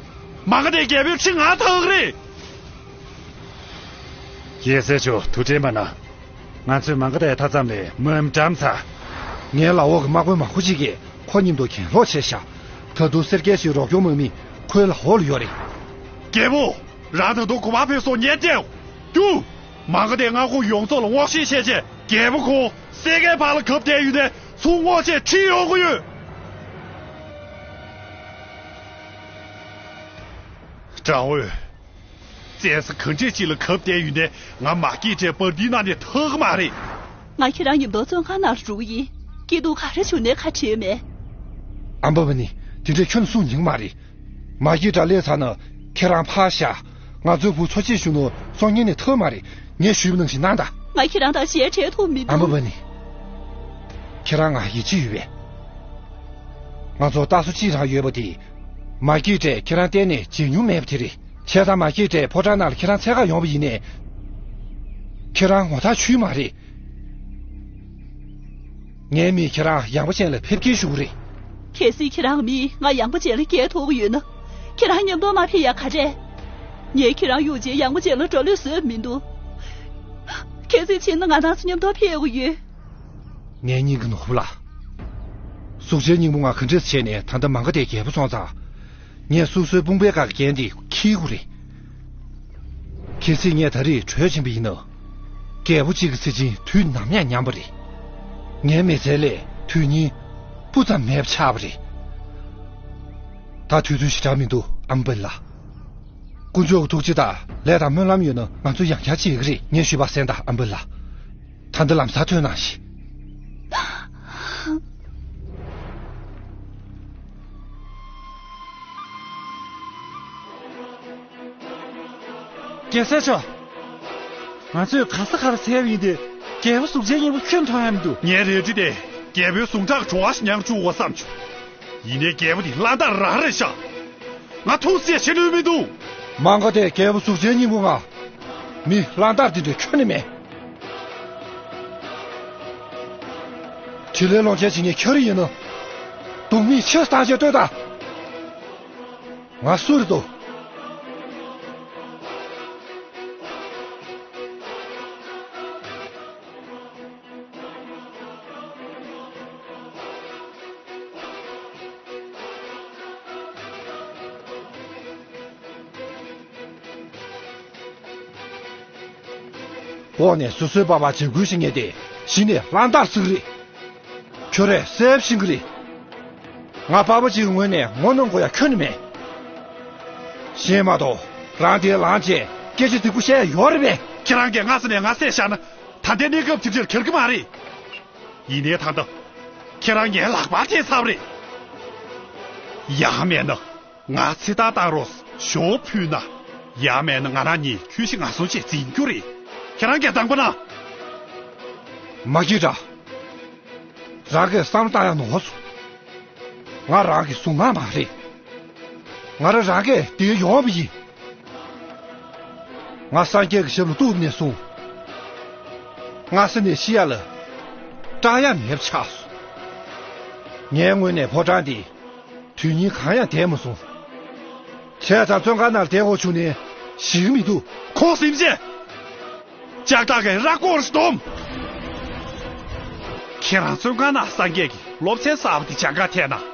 མ་ག་དྷའི་རྒྱལ་པོའི་ཁྲི་ང་ཐག་རེད། རྒྱལ་སྲས་མཆོག་ཐུགས་དྲན་པ་གནང་། ང་ཚོས་མ་ག་དྷའི་མཐའ་མཚམས་ནས་དམག་མི་བཀྲམ་ཚར། ངའི་ལག་འོག་གི་དམག་དཔོན་མང་པོ་ཅིག་གིས་ཁོ་མཉམ་དུ་གྱེན་ལོག་བྱས་ཤག་ད་དུང་སེར་སྐྱའི་གཞིས་རོགས་སྐྱོར་དམག་མི་ཁོའི་ལག་འོག་ལ་ཡོད་རེད། རྒྱལ་པོ། རང་ད་དུང་གོ་བ་ཕེབས་སོང་ཉན་ཏེ། རྒྱུགས། མ་ག་དྷའི་མངའ་ཁོངས་ཡོངས་རྫོགས་ལ་སྔོག་བཤེར་བྱས་རྗེས་རྒྱལ་པོ་ཁོང་སེར་སྐྱའི་བར་ལ་གབ་བསྡད་ཡོད་དེ་ཚུར་སྔོག་བྱས་ཁྲིད་ཡོང་གི་ཡོད། དྲང་འོས། བཙན་ས་ག་འདྲས་ཅིག་ལ་གབ་བསྡད་ཡོད་ནའི་ང་མ་སྐྱེས་དགྲའི་བར་འདིའི་ནང་ནས་ཐར་གི་མ་རེད། ང་ཁྱེད་རང་མཉམ་དུ་བཙོན་ཁང་ནང་ལ་འགྲོ་གི་ཡིན། སྐྱིད་སྡུག་ག་རེ་བྱུང་ནའི་ཁ་བྲལ་མེད། ཨམ་བྷ་བྷ་ནི། དེ་འདྲས་ཁྱོན་གསུང་ཉན་གི་མ་རེད། མ་སྐྱེས་དགྲ་སླེབས་ཚར་ན་ཁྱེད་རང་ཕར་བཞག་ང་ཚོའི་བུ་མཚོ་སྐྱེས་གཞོན་ནུ་སྲོག་ཉེན་ནས་ཐར་མ་རེད། ངས་ཞུས་པ་ནང་བཞིན་གནང་དང་། ང་ཁྱེད་རང་དང་ཞལ་བྲལ་ཐུབ་མི་འདུག་ཨམ་བྷ་བྷ་ནི། ཁྱེད་རང་ང་ཡིད་ཆེས་ཡོད་པས། ང་ཚོར་རྟ་ཟོ་གཅིག་རང་ཡོད་པ་དེ། མ་སྐྱེས་དགྲས་ཁྱེད་རང་གཏན་ནས་བརྗེད་མྱོང་མེད་པ་དེ་རེད། བྱས་ཙང་མ་སྐྱེས་དགྲས་ཕོ་བྲང་ནང་ལ་ཁྱེད་རང་འཚོལ་ག་ཡོང་བ་ཡིན་ནའི། ཁྱེད་རང་ངོ་ཐག་ཆོད་མ་རེད། ངའི་མིས་ཁྱེད་རང་ཡངས་པ་ཅན་ལ་ཕེབས་སྐྱེལ་ཞུ་གི་རེད། གལ་སྲིད་ཁྱེད་རང་མིས་ང་ཡངས་པ་ཅན་ལ་སྐྱེལ་ཐུབ་ཀྱི་ཡོད་ན། ཁྱེད་རང་མཉམ་དུ་མ་ཕེབས་ཡག་ག་རེད། ངས་ཁྱེད་རང་གཡུག་རྗེས་ཡངས་པ་ཅན་ལ་འགྲོ་ལོས་བཟོས་མི་འདུག་གལ་སྲིད་ཕྱིན་ན་ང་རང་ཚོ་མཉམ་དུ་ཕེབས་དགོས་ཡོད། ངའི་སྙིང་གི་ནོར་བུ་ལགས། གཟུགས་ཅན་སྙིང་པོ་ང་ག་འདྲས་བྱས་ནས་ད་ལྟ་མ་ག་དྷའི་རྒྱལ་པོ་སོང་ཙང་། ངས་སོ་སོའི་དཔུང་པའི་སྒང་གི་རྒྱན་འདི་འཁྱེར་དགོས་རེད། གལ་སྲིད་ངས་ད་རེས་བྲོས་ཕྱིན་པ་ཡིན་ན། རྒྱལ་པོ་གཅིག་གི་ཚེ་ཕྱིན་དུས་ནམ་ཡང་ཉམས་པ་རེད། ངའི་མི་ཚེ་ལས་དུས་ཡུན་སྤུ་ཙམ་མེད་པ་ཆགས་པ་རེད། ད་དུས་ཚོད་ཞེ་དྲག་མི་འདུག་ཨམ་བྷ་བྷ་ལགས། དཀོན་མཆོག་གི་ཐུགས་རྗེ་དང་ལས་དང་སྨོན་ལམ་ཡོད་ན་ང་ཚོ་ཡང་བསྐྱར་གཅིག་ཡོད་ཀྱི་རེད། ངས་ཞུས་པ་གསན་དང་ཨམ་བྷ་བྷ་ལགས། ད་ལྟ་ལམ་སང་ཐོན་གནང་ཞིག་རྒྱལ་སྲས་མཆོག་ང་ཚོས་ག་ས་ག་རུ་འཚོལ་བ་ཡིན་ཏེ། རྒྱལ་པོ་གཟུགས་ཅན་སྙིང་པོ་ཁྱོན་མཐོང་ཡ་མི་འདུག་ངའི་རལ་གྲི་དེ་རྒྱལ་པོའི་ཟུངས་ཁྲག་གྲང་བ་ཞིག་མྱངས་བཅུག་པ་བསམ་བྱུང་། ཡིན་ནའི་རྒྱལ་པོ་དེ་བླ་འདར་རང་རེད་ཤག་ང་ཐུགས་སྲས་བྱེད་ནུས་མི་འདུག་མ་ག་དྷའི་རྒྱལ་པོ་གཟུགས་ཅན་སྙིང་པོ་ང་། མི་གླང་དར་དེ་འདྲ་ཁྱོན་ནས་མེད། བྱི་ལའི་ལོ་ཆེན་བྱེད་མཁན་ཁྱོད་རང་ཡིན་ནོ། སྡུག་བསྔལ་ཆེ་སྟངས་ཆེ་ལྟོས་དང་། ང་སུ་རེད་དོ། འོག་ནས་སོ་སོའི་པ་ཕ་འཇབ་རྒོལ་བྱེད་མཁན་དེ་གཞི་ནས་གླང་དར་ཟེར་གི་རེད། ཁྱོད་རས་གསལ་པོ་ཤེས་ཀྱི་རེད། ང་པ་ཕ་གཅིག་གི་ངོས་ནས་ངོ་གནོང་དགོས་ཡ་ཁྱོན་ནས་མེད། ཤེས་མ་གཏོགས་རང་དེ་ལངས་བྱས་སྐད་ཆ་སྡུག་པོ་བཤད་ཡ་ཡོད་རེད་པས། ཁྱེད་རང་གིས་སྔ་ས་ནས་ང་བསད་བཞག་ན་ད་ལྟའི་གནས་སྐབས་དེ་འདྲར་འགྱུར་གྱི་མ་རེད། ཡིན་ནའི་ད་ལྟ་ཁྱེད་རང་ངའི་ལག་པར་ཐེབས་ཚར་བ་རེད། ཡང་མེད་ན་ང་ཚེ་ཐར་བཏང་རོགས་ཞུ་ཕུལ་ན། ཡང་མེད་ན་ང་རང་གཉིས་ཁྱོད་ཤི་ང་གསོན་བྱས་འཛིན་རྒྱུ་རེད། ཁྱེད་རང་གིས་དང་པོ་ན། མ་སྐྱིད་དྲ། རང་གིས་བསམ་བློ་བཏང་ཡ་ནོར་སོང་། ང་རང་གི་གཟུངས་སྔགས་མ་རེད། ང་རང་རང་གིས་དེ་ཡོང་བ་ཡིན། ང་སངས་རྒྱས་ཀྱི་ཞབས་ལ་གཏུགས་ནས་བཟུང་། སྔ་ས་ནས་ཤི་ཡ་ལ་སྐྲག་ཡ་མེད་པ་ཆགས་སོང་། ངའི་ངོས་ནས་ཕོ་བྲང་འདི་དུས་ཡུན་གང་ཡང་བསྡད་མ་སོང་། བྱས་ཙང་བཙོན་ཁང་ནང་བསྡད་དགོས་བྱུང་ནས་ཞིག་མི་འདུག་ཁོང་སེམས་ཅན། ལྕགས་ཐག་གིས་ར་སྐོར་སྡོམ། ཁྱེད་རང་བཙོན་ཁང་ནང་སངས་རྒྱས་ཀྱི་སློབ་ཚན་གསར་པ་དེ་སྦྱང་ག་ཐད་ན།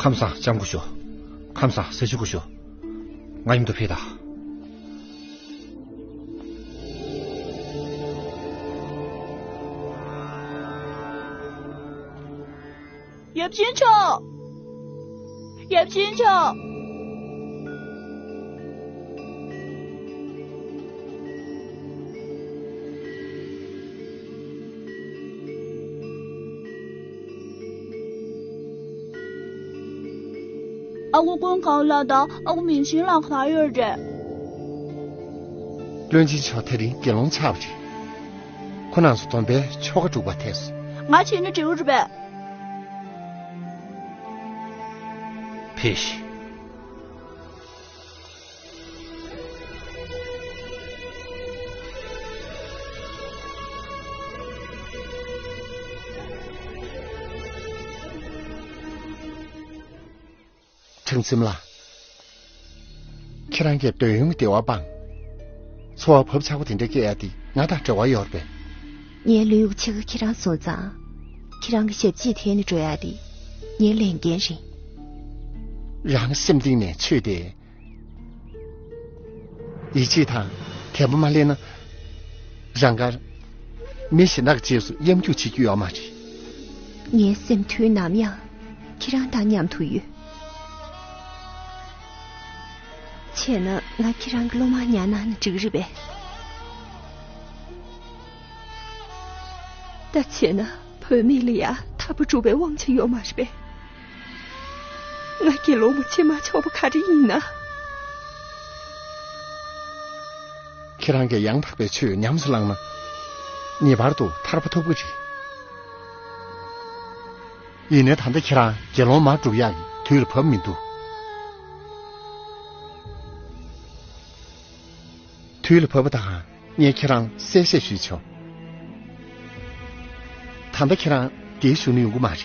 ཁམས་བཟང་། ལྕམ་སྐུ་ཞབས། ཁམས་བཟང་། ཟས་བཅུད་སྐུ་ཞབས། ང་མཉམ་དུ་ཕེབས་དང་། ཡབ་ཆེན་མཆོག་ཡབ་ཆེན་མཆོག་ཨ་ཁུ་ཀུན་ཁང་ལགས་དང་ཨ་ཁུ་མིང་ཤིང་ལགས་ག་པར་ཡོད་རེད། བློན་ཆེན་མཆོག་དེ་རིང་དགེ་སློང་ཆགས་པ་རེད། ཁོ་རྣམ་ཚོ་སྡོམ་པའི་ཆོ་ག་སྒྲུབ་པར་ཐད་སོང་། ང་བྱས་ན་འགྲིག་གི་རེད་པས། ཕེབས་ཤིག་ཁྲང་ཚིམ་ལགས། ཁྱེད་རང་གིས་འདོད་ཡོན་གྱི་བདེ་བ་སྤངས། འཚོ་བ་བབ་ཆགས་པོ་དེ་འདྲ་སྐྱེལ་ཡ་དེ་ང་དང་འབྲེལ་བ་ཡོད་རེད་པས། ངའི་ལུས་ཀྱི་ཕྱེད་ཀ་ཁྱེད་རང་བཟུང་ཙང་། ཁྱེད་རང་གི་ཞབས་ཕྱི་དེ་ནི་འགྲོ་ཡ་དེ་ངའི་ལས་འགན་རེད། རང་སེམས་གཏིང་ནས་ཆོས་དེ། ཡིད་ཆེས་དང་དད་པ་མ་སླེབས་ན། རང་དགར་མི་གཞན་དག་གི་རྗེས་སུ་གཡམ་རྒྱུག་བྱེད་རྒྱུ་ཡོད་མ་རེད། ངའི་སེམས་དུས་ནམ་ཡང་ཁྱེད་རང་དང་མཉམ་དུ་ཡོད། བྱས་ན་ང་ཁྱེད་རང་གི་སློབ་མ་ཉར་གནང་ན་འགྲིག་རེད་པས། ད་བྱས་ན་བུད་མེད་ལ་ཡ་ཐར་པ་སྒྲུབ་པའི་དབང་ཆ་ཡོད་མ་རེད་པས། ང་དགེ་སློང་མ་བྱེད་མ་ཆོག་པ་ག་རེ་ཡིན་ན། ཁྱེད་རང་གིས་ཡང་དག་པའི་ཆོས་ཉམས་སུ་བླངས་ན། ངེས་པར་དུ་ཐར་པ་ཐོབ་ཀྱི་རེད། ཡིན་ནའི་ད་ལྟ་ཁྱེད་རང་དགེ་སློང་མ་སྒྲུབ་ཡག་གི་དུས་ལ་བབ་མི་འདུག་དུས་ལ་བབ་པ་དང་ངས་ཁྱེད་རང་གསལ་བཤད་ཞུས་ཆོག་ད་ལྟ་ཁྱེད་རང་འདིར་བཞུགས་ན་ཡོང་གི་མ་རེད།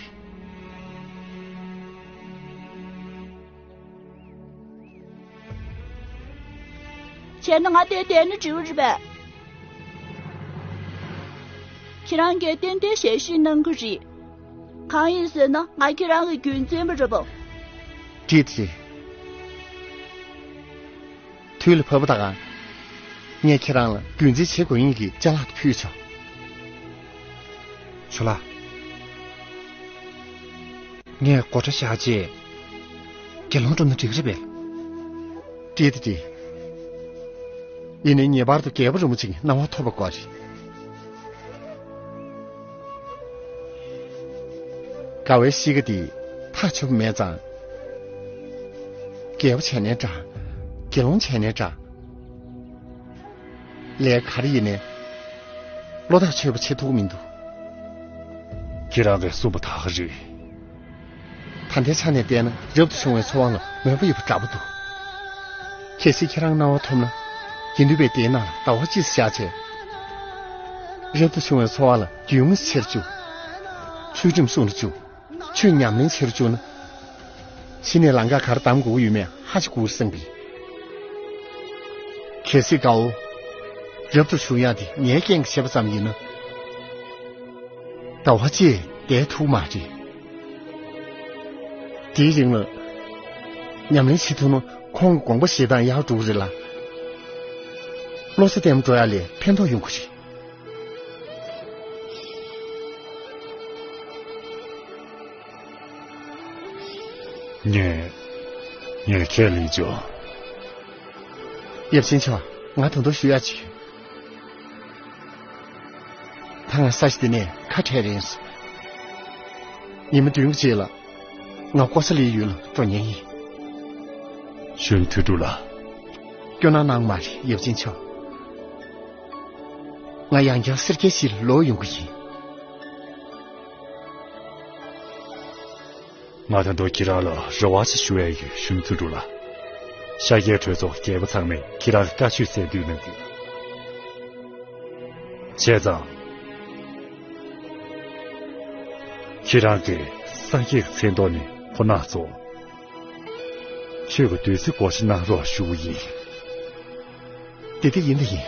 བྱས་ན་ང་དེར་བསྡད་ན་འགྲིག་གི་རེད་པས། ཁྱེད་རང་གིས་ཏན་ཏན་ཞལ་བཞེས་གནང་གི་རེད། གང་ཡིན་ཟེར་ན་ང་ཁྱེད་རང་གི་རྒྱུན་འཛིན་པ་རེད་པ། འགྲིག་རེད། དུས་ལ་བབ་པ་དང་ངས་ཁྱེད་རང་ལ་རྒྱུན་འཛིན་བྱེད་དགོས་ངེས་ཀྱི་ཅ་ལག་དེ་ཕུལ་ཆོག་ཇོ་ལགས། ངས་སྒོ་ཁྲ་བཞག་རྗེས། དགེ་སློང་སྒྲུབ་ན་འགྲིག་གི་རེད་པས། འགྲིག་དང་འགྲིག། ཡིན་ནའི་ངེས་པར་དུ་རྒྱལ་པོ་རིན་པོ་ཆེའི་གནང་བ་ཐོབ་པ་དགོས་རེད། དགའ་བའི་གཤིས་ཀ་འདི་ཐག་ཆོད་པ་མེད་ཙང་། རྒྱལ་པོ་བྱས་ནའི་འདྲ། དགེ་སློང་བྱས་ནའི་འདྲ། ལས་ག་རེ་ཡིན་ནའི་བློ་ཐག་ཆོད་པ་བྱེད་ཐུབ་ཀྱི་མི་འདུག་ཁྱེད་རང་གིས་གསུངས་པ་ད་ག་རེད། ད་ལྟའི་ཆ་ནས་བལྟས་ན་རབ་ཏུ་བྱུང་བའི་འཚོ་བ་ལ་མོས་པ་ཡོད་པ་འདྲ་པོ་འདུག་གལ་སྲིད་ཁྱེད་རང་གནང་བ་ཐོབ་ན། དགེ་འདུན་པའི་སྡེའི་ནང་ལ་ཟླ་བ་གཅིག་བཞག་བྱས། རབ་ཏུ་བྱུང་བའི་འཚོ་བ་ལ་རྒྱུས་མངའ་ཆེར་བཅུག་ཚུལ་ཁྲིམས་སྲུང་རུ་བཅུག་ཆོས་ཉམས་ལེན་བྱེད་རུ་བཅུག་ན། གཞི་ནས་ལམ་ཁ་ག་རེ་བདམས་དགོས་ཀྱི་ཡོད་མེད་ཧ་ཅང་གོ་གི་སེམས་པས། གལ་སྲིད་དགའ་བོ་རབ་ཏུ་བྱུང་ཡག་དེ་ངའི་རྐྱེན་གྱིས་བྱས་པ་ཙམ་ཡིན་ན། ཟླ་བ་གཅིག་བསྡད་ཐུབ་མ་རེད། དེའི་རིང་ལ་ཉམས་ལེན་བྱེད་ཐུབ་ན་ཁོང་གི་དགོངས་པ་བཞེས་སྟངས་ཡག་འགྲོ་གི་རེད་ལ། བློ་རྩེ་བརྟན་པོ་འགྲོ་ཡག་ལ་ཕན་ཐོགས་ཡོང་གི་རེད། ངས། ངས་ཁས་ལེན་བྱུང་། ཡབ་ཆེན་མཆོག་ང་ད་དུང་ཞུ་ཡག་ཅིག་ཡོད། ད་ང་ས་གཞི་འདི་ནས་ཁ་བྲལ་རན་སོང་། ཉི་མ་བདུན་གྱི་རྗེས་ལ་ང་ཀོ་ས་ལིའི་ཡུལ་ལ་འགྲོ་ཉེན་ཡིན། གཞོན་ནུ་ཐུགས་སྒྲུབ་ལ། སྐྱོ་སྣང་གནང་མ་རེད་ཡབ་ཆེན་མཆོག་ང་ཡང་བསྐྱར་སེར་སྐྱའི་གཞིས་ལ་ལོག་ཡོང་གི་ཡིན། ང་ད་དུང་ཁྱེད་རང་ལ་རེ་བ་ཞིག་ཞུ་ཡ་ཡོད། གཞོན་ནུ་ཐུགས་སྒྲུབ་ལ། ཤཱཀྱའི་གྲོས་ཚོགས་རྒྱལ་པོ་ཚང་མས་ཁྱེད་རང་གི་བཀའ་ཆོས་གསན་དུས་གནང་གི། བྱས་ཙང་། ཁྱེད་རང་གིས་སངས་རྒྱས་ཀྱི་མཚན་ཐོག་ནས་ཁོ་ན་ཚོ། ཆོས་ཀྱི་བདུད་རྩི་སྒོར་གཞས་གནང་རོགས་ཞུ་གི་ཡིན། དེ་དེ་ཡིན་དེ་ཡིན།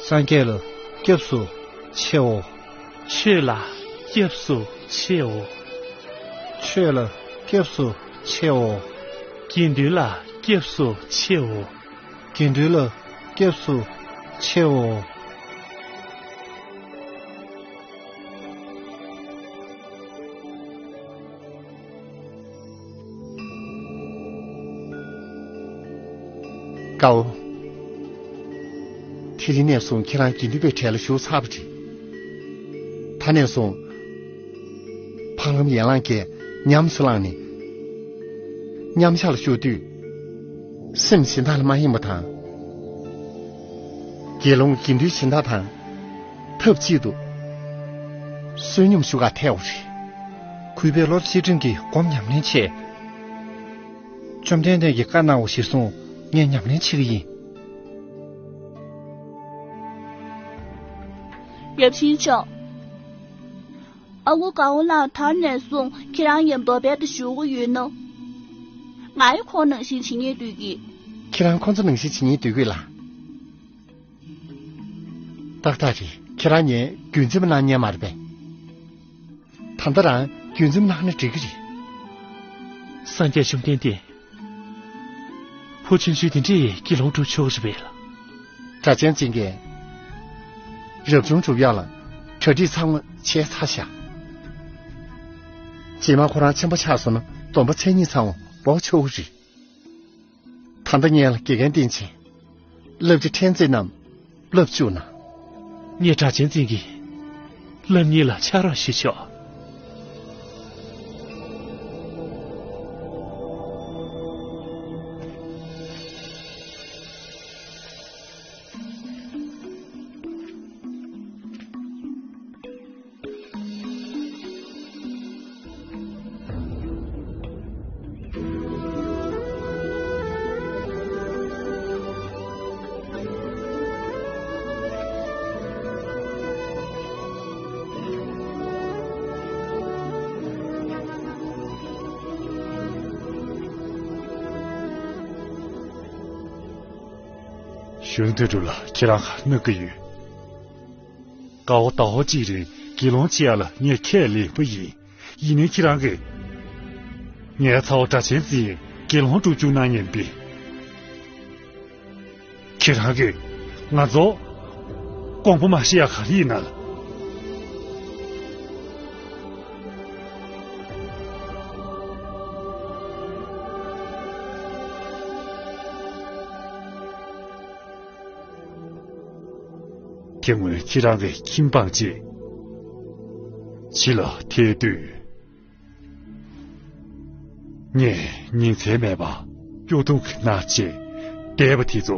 སངས་རྒྱས་ལ་སྐྱབས་སུ་མཆིའོ། ཆོས་ལ་སྐྱབས་སུ་མཆིའོ། ཆོས་ལ་སྐྱབས་སུ་མཆིའོ། དགེ་འདུན་ལ་སྐྱབས་སུ་མཆིའོ། དགེ་འདུན་ལ་སྐྱབས་སུ་མཆིའོ། དགའ་བོ། དེ་རིང་ནས་བཟུང་ཁྱེད་རང་དགེ་འདུན་པའི་གྲལ་ལ་ཞུགས་ཚར་བ་རེད། ད་ནས་བཟུང་། འཕགས་ལམ་ཡན་ལག་བརྒྱད་ཉམས་སུ་བླངས་ནས། མཉམ་བཞག་ལ་བཞུགས་དུས། སེམས་གཞན་དག་ལ་མ་ཡེངས་པ་དང་། དགེ་སློང་དགེ་འདུན་གཞན་དག་དང་། ཐབས་གཅིག་ཏུ་བསོད་སྙོམས་ཞུ་གར་ཐལ་བ་རེད། གུས་པས་བློ་གཅིག་སྒྲིམ་གྱིས་སྒོམ་ཉམས་ལེན་བྱས། བཅོམ་ལྡན་འདས་ཀྱིས་བཀའ་གནང་བ་གཞིར་བཟུང་ངས་ཉམས་ལེན་བྱེད་ཀྱི་ཡིན། ཡབ་ཆེན་མཆོག་ཨ་ཁུ་དགའ་བོ་ལགས་ད་ནས་བཟུང་ཁྱེད་རང་ཡང་འབའ་པའི་དུ་བཞུགས་ཀྱི་ཡོད་ནོ། ང་ཡང་ཁོང་ནང་བཞིན་བྱེད་སྙིང་འདོད་ཀྱི། ཁྱེད་རང་ཁོང་ཚོ་ནང་བཞིན་བྱེད་སྙིང་འདོད་ཀྱི་ལ། ཏག་ཏག་རེད། ཁྱེད་རང་ངས་རྒྱུན་འཛིན་གནང་མཁན་མ་རེད་པས། ད་ལྟ་རང་རྒྱུན་འཛིན་གནང་ན་འགྲིག་གི་རེད། སངས་རྒྱས་བཅོམ་ལྡན་འདས། བུ་ཆུང་ཆུང་དེ་འདྲས་དགེ་སློང་སྒྲུབ་ཆོག་གི་རེད་པས། སྒྲ་གཅན་འཛིན་གྱིས། རབ་བྱུང་སྒྲུབ་ཡག་ལ་གྲ་སྒྲིག་ཚང་མ་བྱས་ཚར་བཞག་རྗེས་མ་ཁོ་རང་ཆེན་པོ་ཆགས་སོང་ན་སྡོམ་པ་མཚན་ཉིད་ཚང་མ་འབོག་ཆོག་གི་རེད། ད་ལྟ་ངས་ལ་དགེ་རྒན་བསྟེན་བྱས། བསླབ་བྱ་ཕྲན་ཚེགས་རྣམས་བསླབ་བཅུག་གནང་། ངས་སྒྲ་གཅན་འཛིན་གྱི་བསླབ་གཉེར་ལ་ཕྱག་རོགས་ཞུ་ཆོག་གཞོན་ནུ་ཐུགས་སྒྲུབ་ལགས། ཁྱེད་རང་ག་རེ་གནང་གི་ཡོད། དགའ་བོ་ཟླ་བ་གཅིག་རིང་དགེ་སློང་བྱེད་ཡག་ལ་ངས་ཁས་ལེན་པ་ཡིན། ཡིན་ནའི་ཁྱེད་རང་གིས། ངའི་ཚ་བོ་སྒྲ་གཅན་འཛིན་དགེ་སློང་སྒྲུབ་བཅུག་གནང་ཉན་པས། ཁྱེད་རང་གིས་ང་ཚོ་དགོངས་པ་མ་བཞེས་ཡག་ག་རེ་ཡིན་ན་ལ། དེ་སྔོན་ཁྱེད་རང་གི་ཁྱིམ་སྤངས་རྗེས་ཕྱི་ལ་ཐལ་དུས། ངས་ཉིན་མཚན་མེད་པར་སྐྱོ་གདུང་གིས་མནར་བྱས་བསྡད་པ་དེ་ཚོ་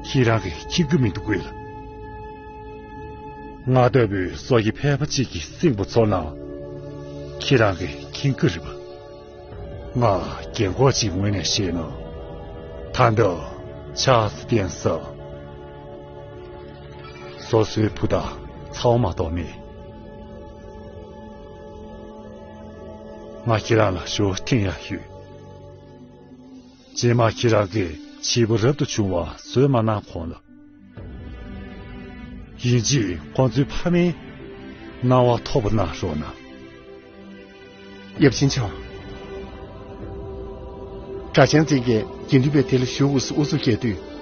ཁྱེད་རང་གིས་མཁྱེན་གྱི་མི་འདུག་གས་ལགས། ང་ལྟ་བུའི་སྲོག་གི་ཕལ་པ་གཅིག་གི་སྲིང་བུ་ཚོ་ལ་ཁྱེད་རང་གིས་མཁྱེན་གྱི་རེད་པ། ང་རྒན་གོག་ཅིག་ངོས་ནས་བཤད་ན། ད་ལྟ་ཆགས་སུ་བསྟན་ས། སོ་སོའི་བུ་དང་ཚ་བོ་མ་གཏོགས་མེད། ང་ཁྱེད་རང་ལ་ཞུ་བ་འཐེན་ཡག་ཡོད། རྗེས་མ་ཁྱེད་རང་གིས་བྱིས་པ་རབ་ཏུ་བྱུང་བ་བཟོས་མ་གནང་གོང་ལ། ཡིན་གཅིག་ཁོང་ཚོའི་ཕ་མའི་སྣང་བ་ཐོབ་པ་གནང་རོགས་གནང་། ཡབ་ཆེན་མཆོག། སྒྲ་གཅན་འཛིན་གྱིས་དགེ་འདུན་པའི་སྡེ་ལ་ཞུགས་དགོས་སུ་ཨུ་ཚུགས་རྒྱག་དུས།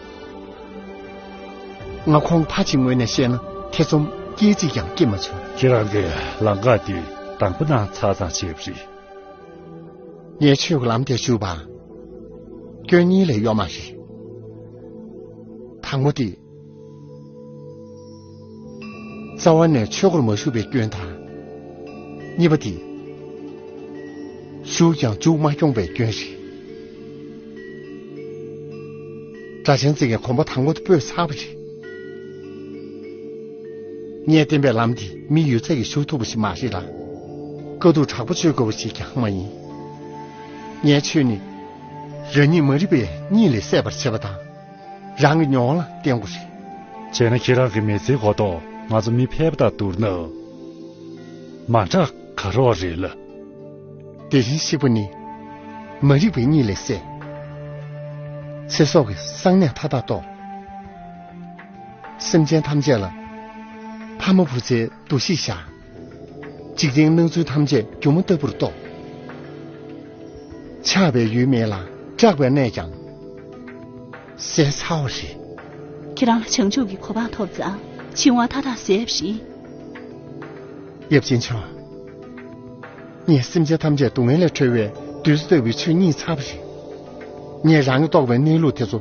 ང་ཁོང་ཕ་ཅིག་ངོས་ནས་བཤད་ན་ཐེ་ཚོམ་སྐད་ཅིག་ཀྱང་སྐྱེས་མ་བྱུང་། ཁྱེད་རང་གིས་ལམ་ཁ་འདི་དང་པོ་གནང་ཚར་ཙམ་བྱས་པ་རེད། ངས་ཆོས་ཀྱི་ལམ་དེར་ཞུགས་པར་སྐྱོན་གཉིས་ལས་ཡོད་མ་རེད། དང་པོ་དེ། རྩ་བ་ནས་ཆོས་སྒོར་མ་ཞུགས་པའི་སྐྱོན་དང་། གཉིས་པ་དེ། ཞུགས་ཀྱང་མཇུག་མ་སྐྱོང་བའི་སྐྱོན་རེད། སྒྲ་གཅན་འཛིན་གྱིས་གོམ་པ་དང་པོ་དེ་སྤོས་ཚར་བ་རེད། ངས་བསྟན་པའི་ལམ་འདི་མི་ཡོད་ཚད་ཀྱིས་ཞུགས་ཐུབ་པ་ཞིག་མ་རེད་ལ། དཀའ་སྡུག་དྲག་པོ་སྤྱོད་དགོས་པ་ཞིག་ཀྱང་མ་ཡིན། ངའི་ཆོས་ནི། རང་ཉིད་མ་རིག་པའི་གཉིད་ལས་སད་པར་བྱེད་པ་དང་། རང་གི་མྱོང་བ་ལ་བརྟེན་དགོས་རེད། བྱས་ན་ཁྱེད་རང་གི་མི་ཚེའི་གོ་རྟོགས་ང་ཚོ་མི་ཕལ་པ་དང་བསྡུར་ན། མ་འདྲ་ག་རོགས་རེད་ལ། དེ་བཞིན་གཤེགས་པ་ནི། མ་རིག་པའི་གཉིད་ལས་སད། ཚེ་སྲོག་གི་གསང་གནས་མཐའ་དག་རྟོགས། སེམས་ཅན་ཐམས་ཅད་ལ། ཕ་མ་བུ་ཚའི་འདུ་ཤེས་བཞག། འཇིག་རྟེན་སྣང་ཚུལ་ཐམས་ཅད་སྒྱུ་མ་ལྟ་བུར་རྟོགས། ཆགས་པའི་ཡུལ་མེད་ལ་སྐྲག་པའི་གནས་ཀྱང་ཟད་ཚར་བ་རེད། ཁྱེད་རང་ལ་བྱང་ཆུབ་ཀྱི་གོ་འཕང་ཐོབ་ཙང་འཆིང་བ་མཐའ་དག་ཟད་པ་རེད། ཡབ་ཆེན་མཆོག། ངས་སེམས་ཅན་ཐམས་ཅད་སྡུག་བསྔལ་ལས་གྲོལ་བའི་བདུད་རྩི་ལྟ་བུའི་ཆོས་རྙེད་ཚར་བ་རེད། ངས་རང་གི་རྟོགས་པའི་གནས་ལུགས་དེ་ཚོ།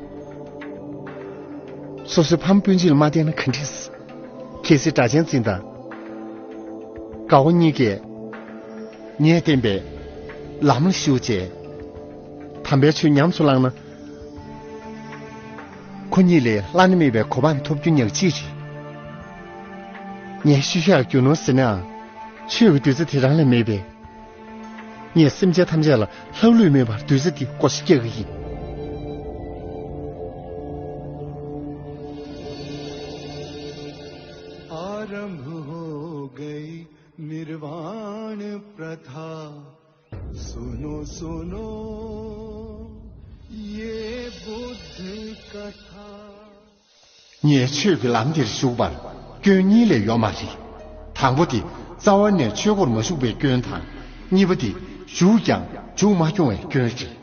སོ་སོའི་ཕ་མ་སྤུན་མཆེད་ལ་མ་བསྟན་ན་ག་འདྲས། གལ་སྲིད་སྒྲ་གཅན་འཛིན་དང་། དགའ་བོ་གཉིས་ཀས། ངས་བསྟན་པའི་ལམ་ལ་ཞུགས་རྗེས། དམ་པའི་ཆོས་ཉམས་སུ་བླངས་ན། ཁོ་གཉིས་ལས་བླ་ན་མེད་པའི་གོ་འཕང་ཐོབ་རྒྱུ་ཉག་གཅིག་རེད། ངས་ཤུལ་བཞག་རྒྱུ་ནོར་ཟེར་ནའང་། ཆོས་ཀྱི་བདུད་རྩི་དེ་རང་ལས་མེད་པས། ངས་སེམས་ཅན་ཐམས་ཅད་ལ་ལྷག་ལུས་མེད་པར་བདུད་རྩི་འདི་བགོ་བཤའ་རྒྱག་གི་ཡིན། आरंभ हो गई निर्वाण प्रथा। सुनो सुनो ये बुद्ध कथा। ངས་ཆོས་ཀྱི་ལམ་འདིར་ཞུགས་པར་སྐྱོན་གཉིས་ལས་ཡོད་མ་རེད། དང་པོ་དེ་རྩ་བ་ནས་ཆོས་སྒོར་མ་ཞུགས་པའི་སྐྱོན་དང་། གཉིས་པ་དེ་ཞུགས་ཀྱང་མཇུག་མ་སྐྱོང་བའི་སྐྱོན་རེད།